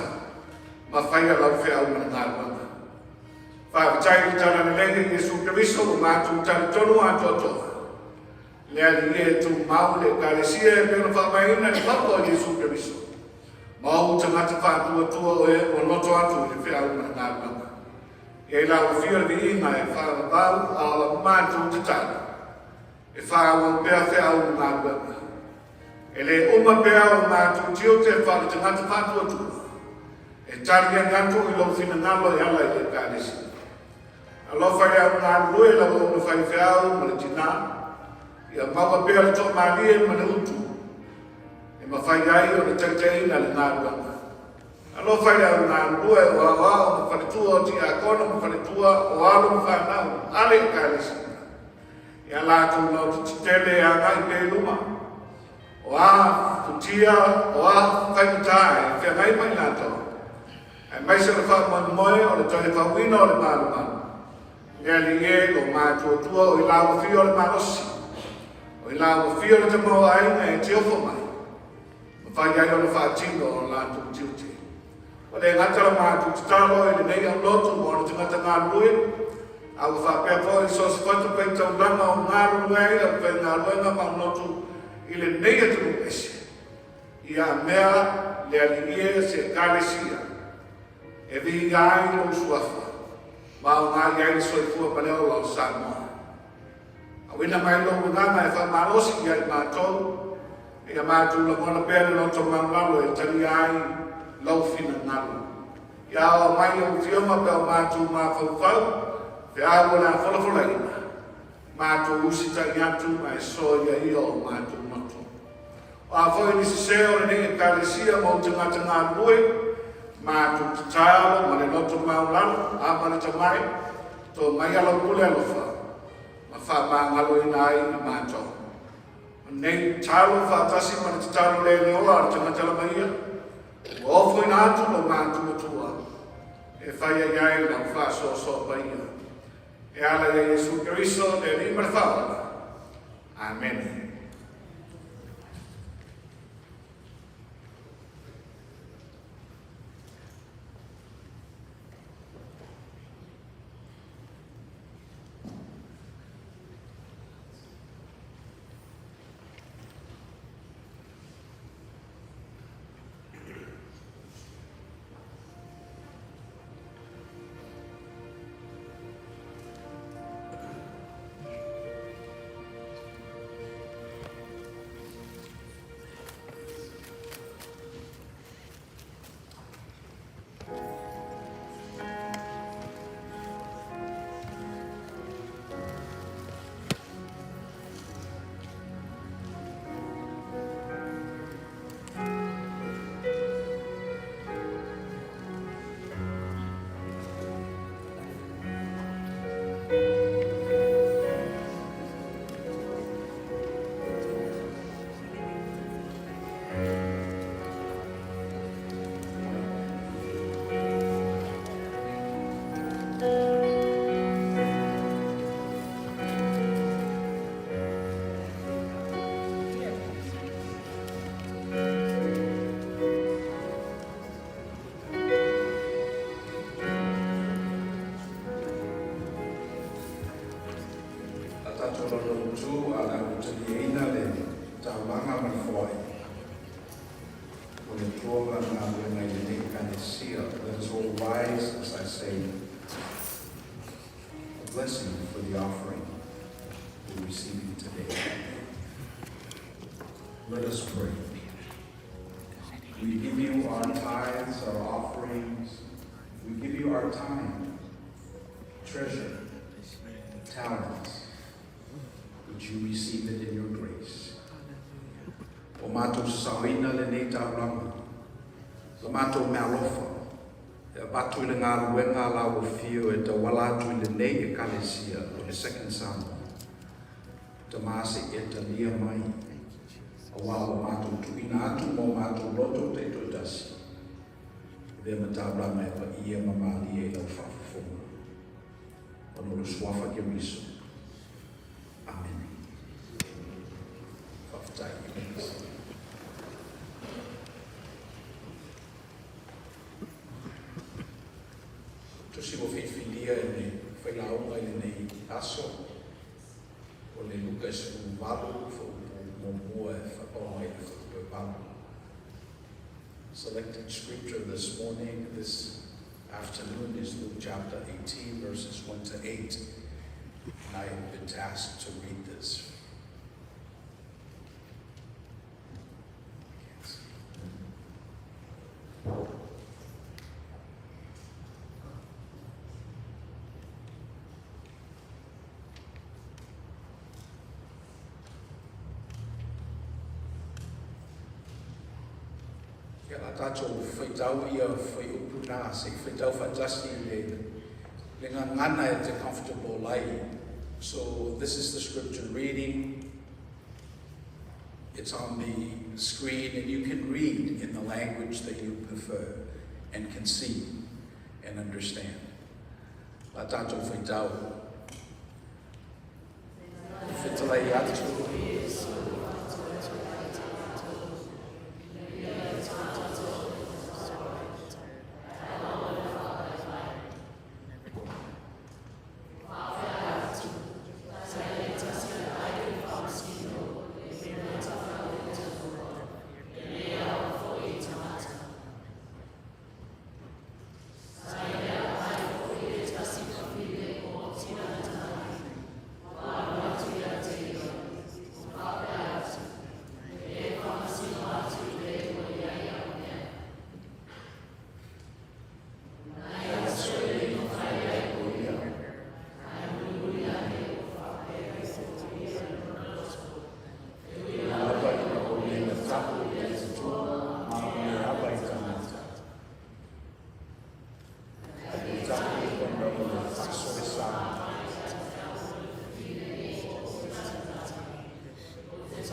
ma faia lau feau ma le galuega. Faafetai i le tala lelei a Iesu Keriso ua matou talitonu atoatoa. Le Alii e tumau le ekalesia e pei ona faavaeina i le papa o Iesu Keriso. Ma ou tagata faatuatua o e ua loto atu i le feau ma le galuega. I ai lau afio le viiga e faavavau a o la matou tatalo e faaauau pea feau ma galuega. E le uma pea o matou tiute faale-tagata faatuatua e tali ane atu i lou finagalo e ala i le Ekalesia. Alofa i le au galulue i lau auauna faifeau ma le tinā, ia maua pea le toamalie ma le utu e mafai ai ona taitaiina le galuega. Alofa i le au galulue o aoao ma faletua o tiakono ma faletua o alo ma fanau a le Ekalesia. Ia latou loto tetele e agai pea i luma, o a futia, o a faigata e feagai ma i latou, aemaise o le faamoemoe o le toe fauina o le malumalu. Le Alii e, lou matuatua o i lau afio le malosi, o i lau afio le tamaoaiga e te ofo mai, ma fai ai ona faatino o latou tiute. Ua le gata la matou tatalo i lenei aulotu mo ona tagata galulue, a ua faapea foi so o se fatafaitaulaga o galulue ai le aufaigaluega ma aulotu i lenei atunuu ese. Ia mea le Alii e se Ekalesia e viia ai lou suafa ma aoga i ai le soifua ma le ola o Samoa. Auina mai lou agaga e faamalosi ia i matou, ia matou lagona pea le loto maualalo e talia ai lou finagalo. Ia aoao mai lau Afioga pe a o matou mafaufau, feau o le a folafolaina, matou usitai atu ma e soia ia o matou loto. O a foi ni sese o lenei Ekalesia ma ou tagata galulue, matou tatalo ma le loto maualalo, a ma le tamai, to mai a lau pule alofa, ma faamagaloina ai i matou. O nei tatalo faatasi ma le tatalo le le ola a le tagata lava ia, ua ofoina atu lo matuatua, e fai ai ai lau faasoasoa paia. E ala ia Iesu Keriso, le Alii ma le Faaola. Amene. A tatou laulau a le au taliaina le taulaga ma le foai o le Atua ma lana galuega i lenei Ekalesia. Let us all rise as I say a blessing for the offering we're receiving today. Let us pray. We give you our tithes, our offerings. We give you our time, treasure, talents. Would you receive it in your grace? O matou saoina lenei taulaga, la matou mealofa, e avatu i le galuega a lau afio e tauala atu i lenei Ekalesia o le Second Samoa. Tama se i e talia mai, auā ua matou tuuina atu ma o matou loto taitoatasi, e avea ma taulaga e paia ma malie i lau faafofoga. Ona o le Suafa Keriso. Amene. Faafetai. Tusi ua filifilia e le failauga i lenei aso, o le Luka 18, fuaiupu muamua e faapau mai i le fuaiupu e 8. Selected scripture this morning, this afternoon, is Luke chapter 18, verses 1 to 8. And I have been tasked to read this. I can't see. Ia la tatou faitau ia fuaiupu na se i faitau faatasi i le le gagana e te comfortable ai. So this is the scripture reading. It's on the screen and you can read in the language that you prefer and can see and understand. La tatou faitau. Fetalai atu.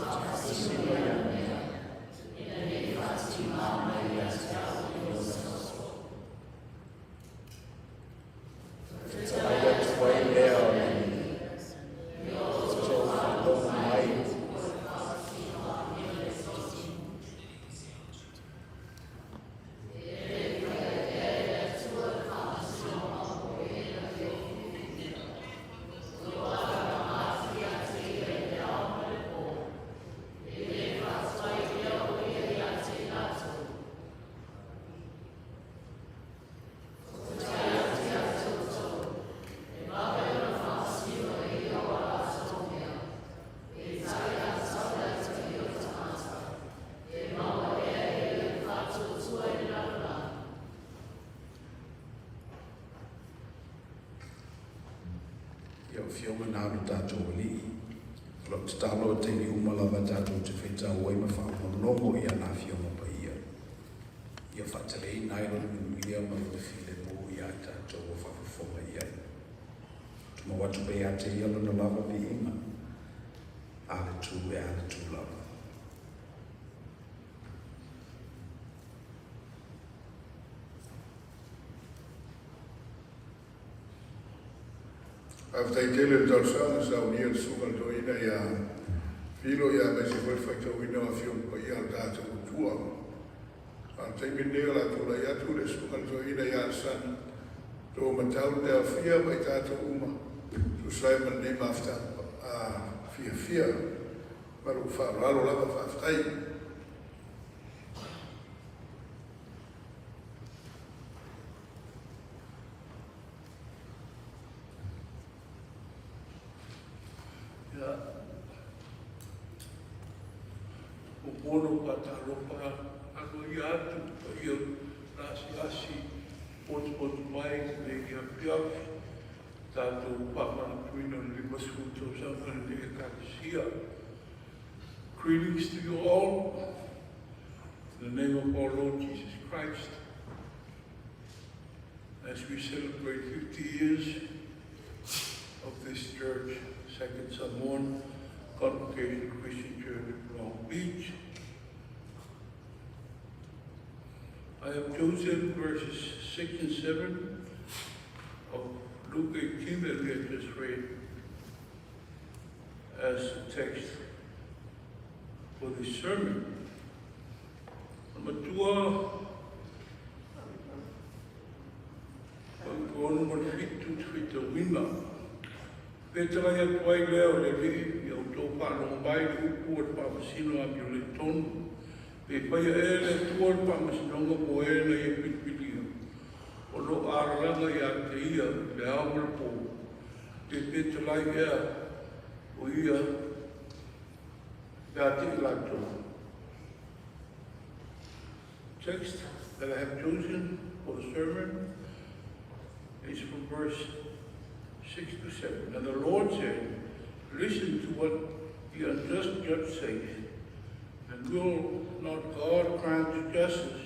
Faamasino ia mea, ina ne i faatimā mai ia te au i lona toto. Fetalai atu ai lea o le Alii, Ia outou faalogo mai. Ia o Afioga na lo tatou Alii, o lau tatalo e taimi uma lava tatou te faitau ai ma faalogologo i ana Afioga Paia, ia faateleina ai Lona manuia ma Lona filemu ia i tatou ua faafofoga i ai. Tumau atu pea ia te Ia Lona lava viiga, a le tu e a le tu lava. Faafetai tele i le talosaga na saunia e le Susuga i le Toeaina ia Filo ia aemaise foi le faitauina o Afioga Paia a le tatou Atua. A o le taimi lenei o le a tulai atu le Susuga i le Toeaina ia Alesana Toomatau te aofia ma i tatou uma tusa ai ma lenei mafutaga fiafia ma lou faaaloalo lava. Faafetai. Ia, ua mono faatalofa aloaia atu i le paia o le asiasi potupotu mai i lenei afiafi, tatou faamanatuina o le 50 tausaga o lenei Ekalesia. Greetings to you all in the name of our Lord Jesus Christ as we celebrate 50 years of this church, Second Samoan Congregational Christian Church, Long Beach. I have chosen verses 6 and 7 of Luke 18 that we have just read as the text for this sermon. Matua ono ma le fitu te faitauina. Fetalai atu ai lea o le Alii, ia outou faalogo mai i le upu a le Faamasino amioletonu. Pe faia ea e le Atua le faamasinoga mo e na ia filifilia, o lo o alalaga ia te ia i le ao ma le po, pe fetalai ea o ia ia te i latou. Text that I have chosen for the sermon is from verse 6 to 7. And the Lord said, Listen to what the unjust judge says, and will not God grant justice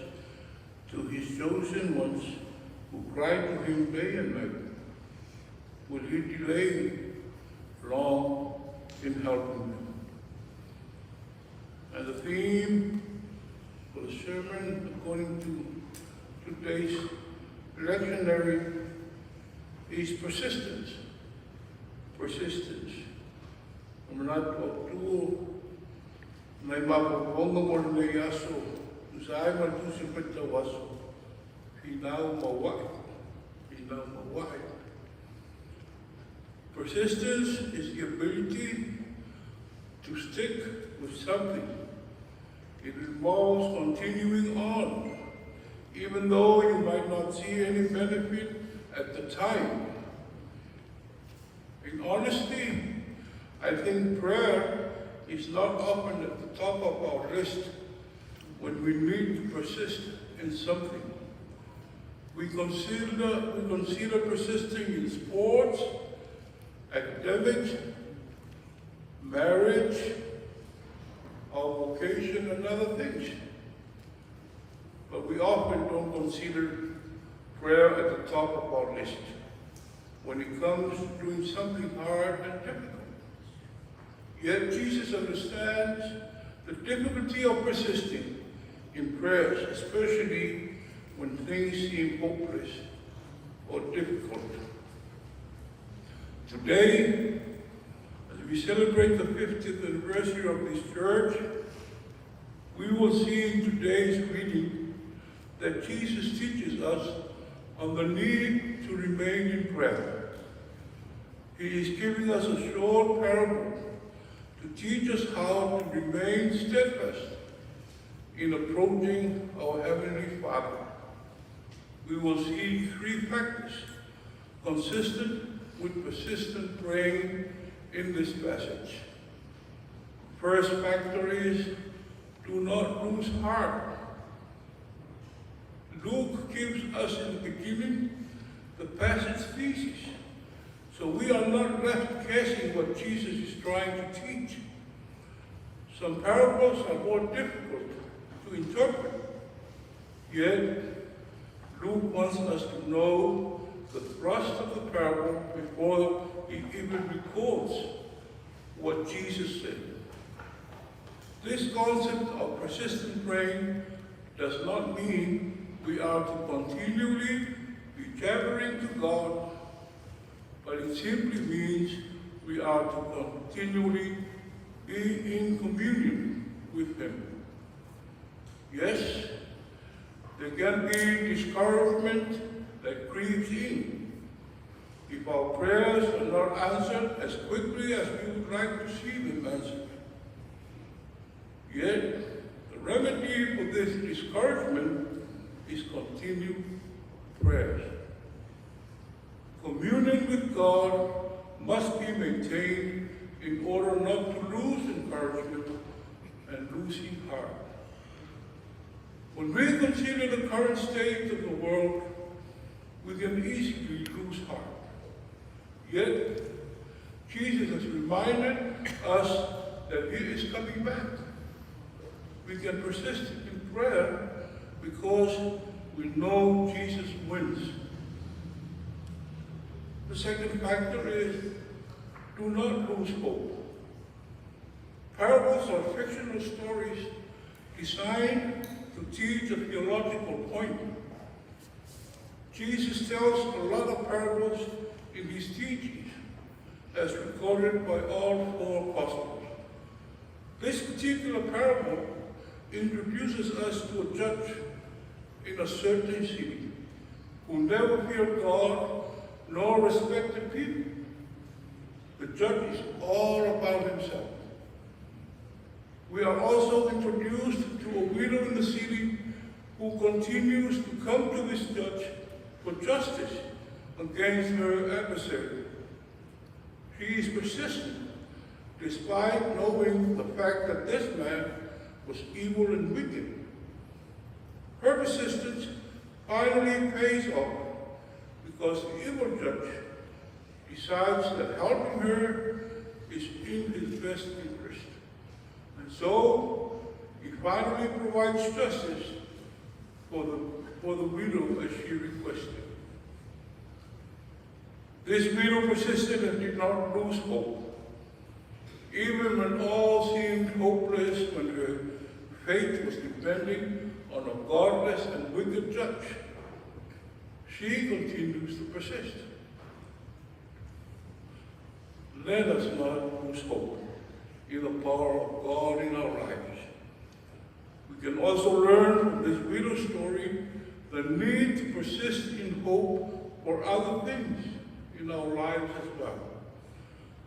to his chosen ones who cry to him day and night? Will he delay long in helping them? And the theme for the sermon, according to today's lectionary, is persistence. Persistence. O manatu autu nai mafaufauga mo lenei aso, tusa ai ma le Tusi Faitau Aso, Finau ma Ua'i. Finau ma Ua'i. Persistence is the ability to stick with something. It involves continuing on, even though you might not see any benefit at the time. In honesty, I think prayer is not often at the top of our list when we need to persist in something. We consider persisting in sports, academics, marriage, our vocation, and other things. But we often don't consider prayer at the top of our list when it comes to doing something hard and difficult. Yet Jesus understands the difficulty of persisting in prayers, especially when things seem hopeless or difficult. Today, as we celebrate the 50th anniversary of this church, we will see in today's reading that Jesus teaches us on the need to remain in prayer. He is giving us a short parable to teach us how to remain steadfast in approaching our Heavenly Father. We will see three factors consistent with persistent praying in this passage. First factor is do not lose heart. Luke gives us in the beginning the passage thesis, so we are not left guessing what Jesus is trying to teach. Some parables are more difficult to interpret, yet Luke wants us to know the thrust of the parable before he even records what Jesus said. This concept of persistent praying does not mean we are to continually be jabbering to God, but it simply means we are to continually be in communion with Him. Yes, there can be discouragement that creeps in if our prayers are not answered as quickly as we would like to see them answered. Yet, the remedy for this discouragement is continued prayers. Communion with God must be maintained in order not to lose encouragement and losing heart. When we consider the current state of the world, we can easily lose heart. Yet, Jesus has reminded us that he is coming back. We can persist in prayer because we know Jesus wins. The second factor is do not lose hope. Parables are fictional stories designed to teach a theological point. Jesus tells a lot of parables in his teachings, as recorded by all four Gospels. This particular parable introduces us to a judge in a certain city who never feared God nor respected people. The judge is all about himself. We are also introduced to a widow in the city who continues to come to this judge for justice against her adversary. She is persistent, despite knowing the fact that this man was evil and wicked. Her persistence finally pays off because the evil judge decides that helping her is in his best interest. And so, he finally provides justice for the widow as she requested. This widow persisted and did not lose hope. Even when all seemed hopeless, when her fate was depending on a godless and wicked judge, she continues to persist. Let us not lose hope in the power of God in our lives. We can also learn from this widow's story the need to persist in hope for other things in our lives as well.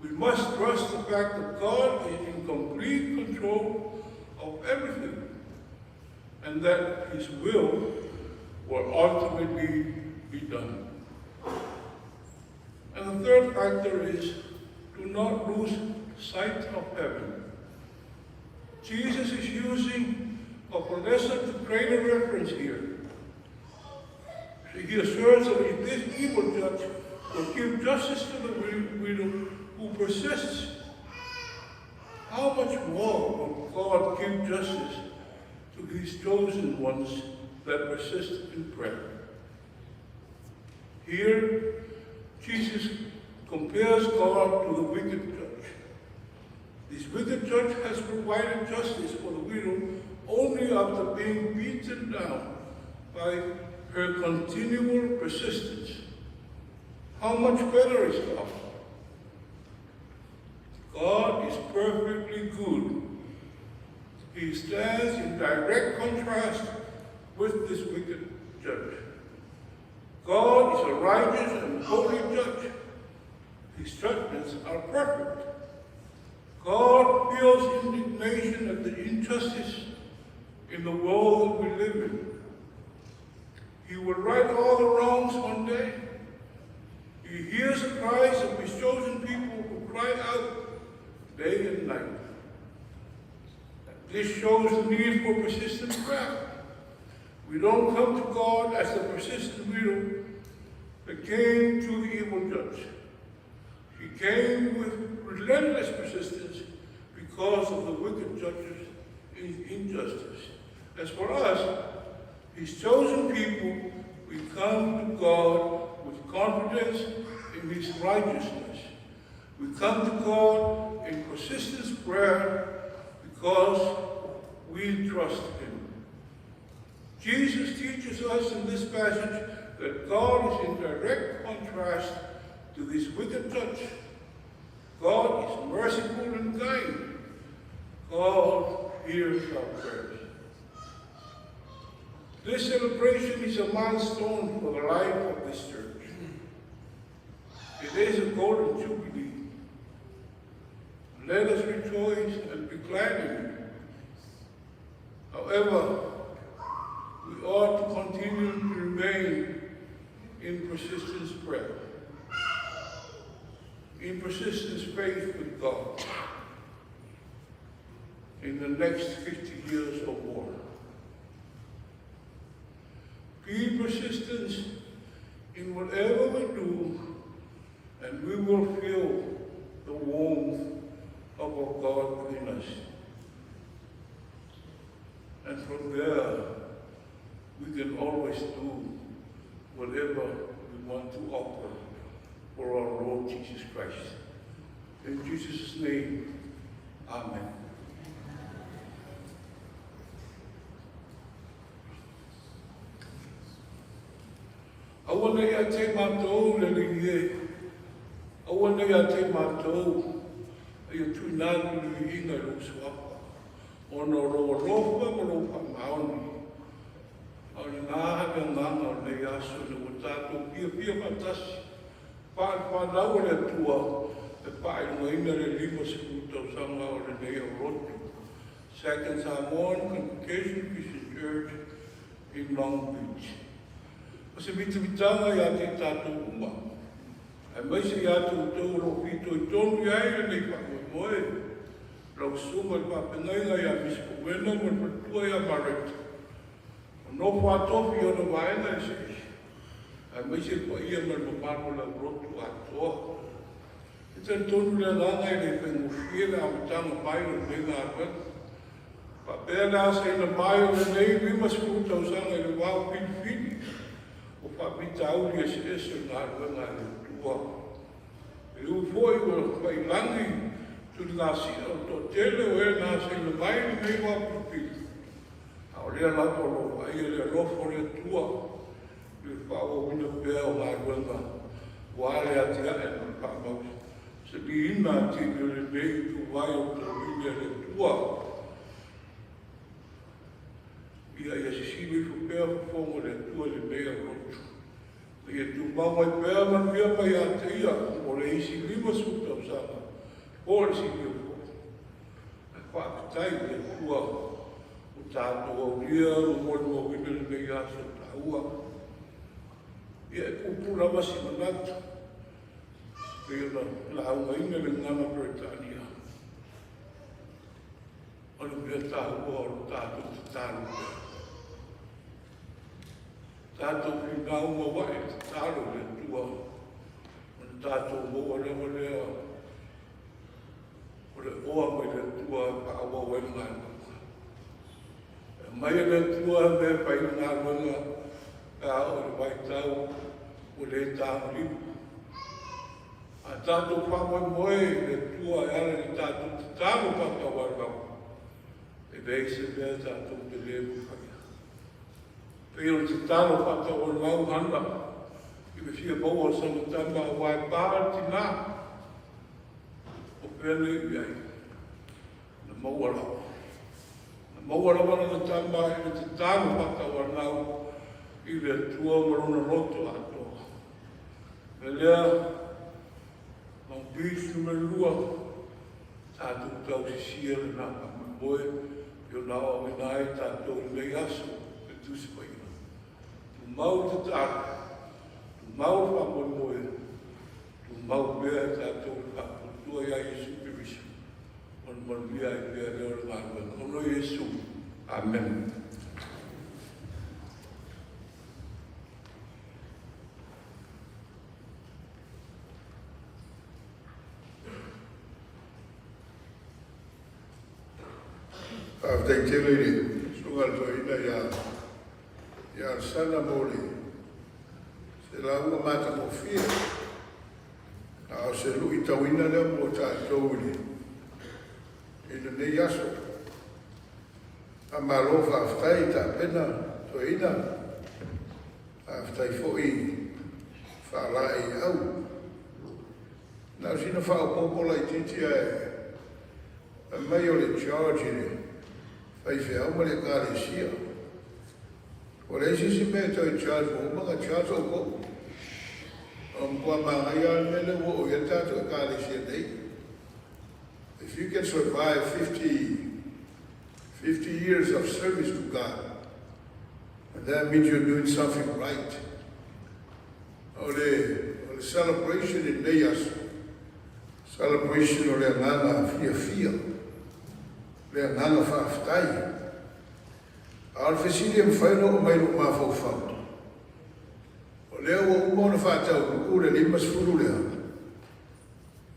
We must trust the fact that God is in complete control of everything and that His will ultimately be done. And the third factor is, do not lose sight of heaven. Jesus is using a lesser to greater reference here. He asserts that if this evil judge will give justice to the widow who persists, how much more will God give justice to His chosen ones that persist in prayer? Here, Jesus compares God to the wicked judge. This wicked judge has provided justice for the widow only after being beaten down by her continual persistence. How much better is God? God is perfectly good. He stands in direct contrast with this wicked judge. God is a righteous and holy judge. His judgments are perfect. God feels indignation at the injustice in the world that we live in. He will right all the wrongs one day. He hears the cries of his chosen people who cry out day and night. This shows the need for persistent prayer. We don't come to God as the persistent widow that came to the evil judge. He came with relentless persistence because of the wicked judge's injustice. As for us, his chosen people, we come to God with confidence in his righteousness. We come to God in persistent prayer because we trust him. Jesus teaches us in this passage that God is in direct contrast to this wicked judge. God is merciful and kind. God hears our prayers. This celebration is a milestone for the life of this church. It is a golden jubilee. Let us rejoice and be glad in it. However, we ought to continue to remain in persistent prayer, in persistent faith with God in the next 50 years or more. Be persistent in whatever we do, and we will feel the warmth of our God within us. And from there, we can always do whatever we want to offer for our Lord Jesus Christ. In Jesus' name, Amen. Aua nei a te mātou le ringi e. Aua nei a te mātou ia tuina atu le viiga i lou suafa, ona o lou alofa ma lou faamaoni. A o lena le agaga o lenei aso ina ua tatou fiafia faatasi, faalefanau a le Atua e faailogaina le 50 tausaga o lenei aulotu. Second Samoan Congregation Christian Church in Long Beach. O se mitamitaga iā te tatou uma, aemaise iā te outou o lo o fitoitonu i ai lenei faamoemoe, lau susuga i le faafeagaiga ia Misi Powena ma le faletua ia Mareta, o nofo atofi i ona vaega eseese, aemaise le paia ma le mamalu o le aulotu atoa. E talitonu le agaga e le faigofie le amataga mai o lenei galuega. Faapea le asaina mai o lenei 50 tausaga i le vao filifili o faafitauli eseese o le galuega a le Atua. E ui foi ua faiilagi tuligasia o le toatele o e na asaina mai i lenei vao filifili, a o lea lava o lo o vaaia le alofa o le Atua i le faaauauina pea o galuega aua le atiae ma le faamausaliina atili o lenei ituvai o le tauini a le Atua. Ia ia sisili ifo pea fofoga o le Atua i lenei aulotu. Ma ia tumau mai pea manuia mai ia te ia mo le isi 50 tausaga po o le silia foi. Ae faafetai i le Atua ua tatou aulia ma molimauina lenei aso taua. Ia e puupuu lava si manatu pei ona laugaina le gagana Peretania. O le mea taua o le tatou tatalo pea. Tatou finau mauae tatalo i le Atua ona tatou maua lava lea o le oa mai le Atua e faaauau ai le galuega. E aumai e le Atua mea e fai le galuega pe a oo i le vaitau ua le tagolima. A tatou faamoemoe i le Atua e ala i le tatou tatalo faatauanau, e leai se mea tatou te le mafaia. Pei o le tatalo faatauanau Hana i le fia maua o sana tama aua e pa le tinā. O fea le iu i ai? Na maua lava. Na maua lava lana tama i le tatalo faatauanau i le Atua ma lona loto atoa. O le lea, Long Beach Nu.2, tatou tausisia lena faamoemoe i ona aoaoina ai tatou i lenei aso le Tusi Paia. Tumau tatalo, tumau faamoemoe, tumau pea i tatou i le faatuatua ia Iesu Keriso, ona manuia ai pea lea o le galuega. Ona o Iesu. Amen. Faafetai tele i le susuga i le toeaina ia Alesana mo le se lauga matagofie. A o se luitauina lea mo tatou i lenei aso. Faamalo faafetai tapena toeaina. Faafetai foi faalaeiau. Na o sina faaopoopo laitiiti ae fai mai o le charge i le faifeau ma le ekalesia. Ua leai se isi mea e toe charge ua uma ona charge outou. O le matua manaia lava le mea lea ua oo i ai le tatou ekalesia nei. If you can survive 50 years of service to God, and that means you're doing something right. O le celebration i lenei aso, celebration o le agaga fiafia, le agaga faafetai. A o le fesili e mafai ona oo mai lou mafaufau, o lea ua uma ona faataunuu le 50 lea,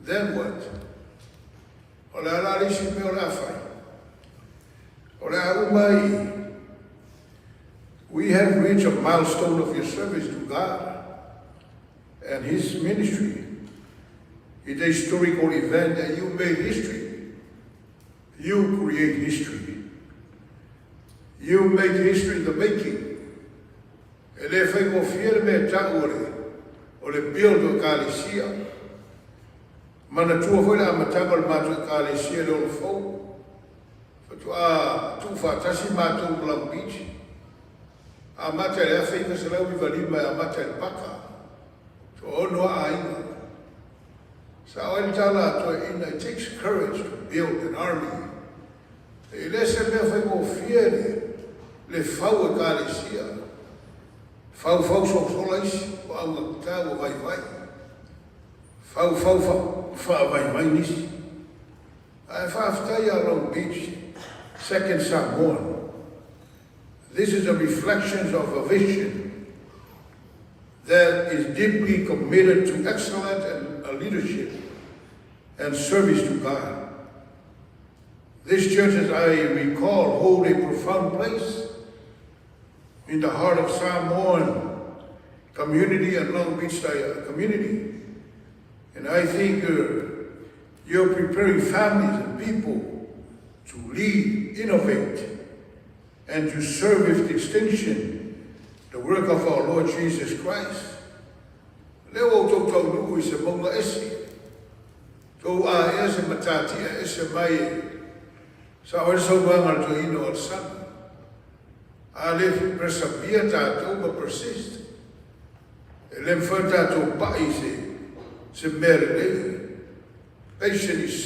then what? O le a la le isi mea o le a fai? O le a uma ai. We have reached a milestone of your service to God and His ministry. It's a historical event that you made history. You create history. You make history in the making. E le faigofie le mea tau o le build o ekalesia. Manatua foi le amataga o le matou ekalesia le Olofou. Faatoa tuufaatasi matou ma Long Beach. Amata i le 1995 e amata i le paka. Toaono a aiga. Sa oe le tala a toeaina, it takes courage to build an army. E le se mea faigofie le fau ekalesia. Fau fau sosola isi, o augatau o vaivai. Fau fau faavaivai nisi. Ae faafetai a Long Beach, Second Samoan. This is a reflection of a vision that is deeply committed to excellence and leadership and service to God. This church, as I recall, hold a profound place in the heart of Samoan community and Long Beach community. And I think you're preparing families and people to lead, innovate, and to serve with distinction the work of our Lord Jesus Christ. Lea ua outou taunuu i se mauga ese. Tou aea se matatia ese mai e sa oe le saunoaga le toeaina o Alesana. A le persevere tatou ma persist. E le mafai tatou pai se mea lelei. Patient is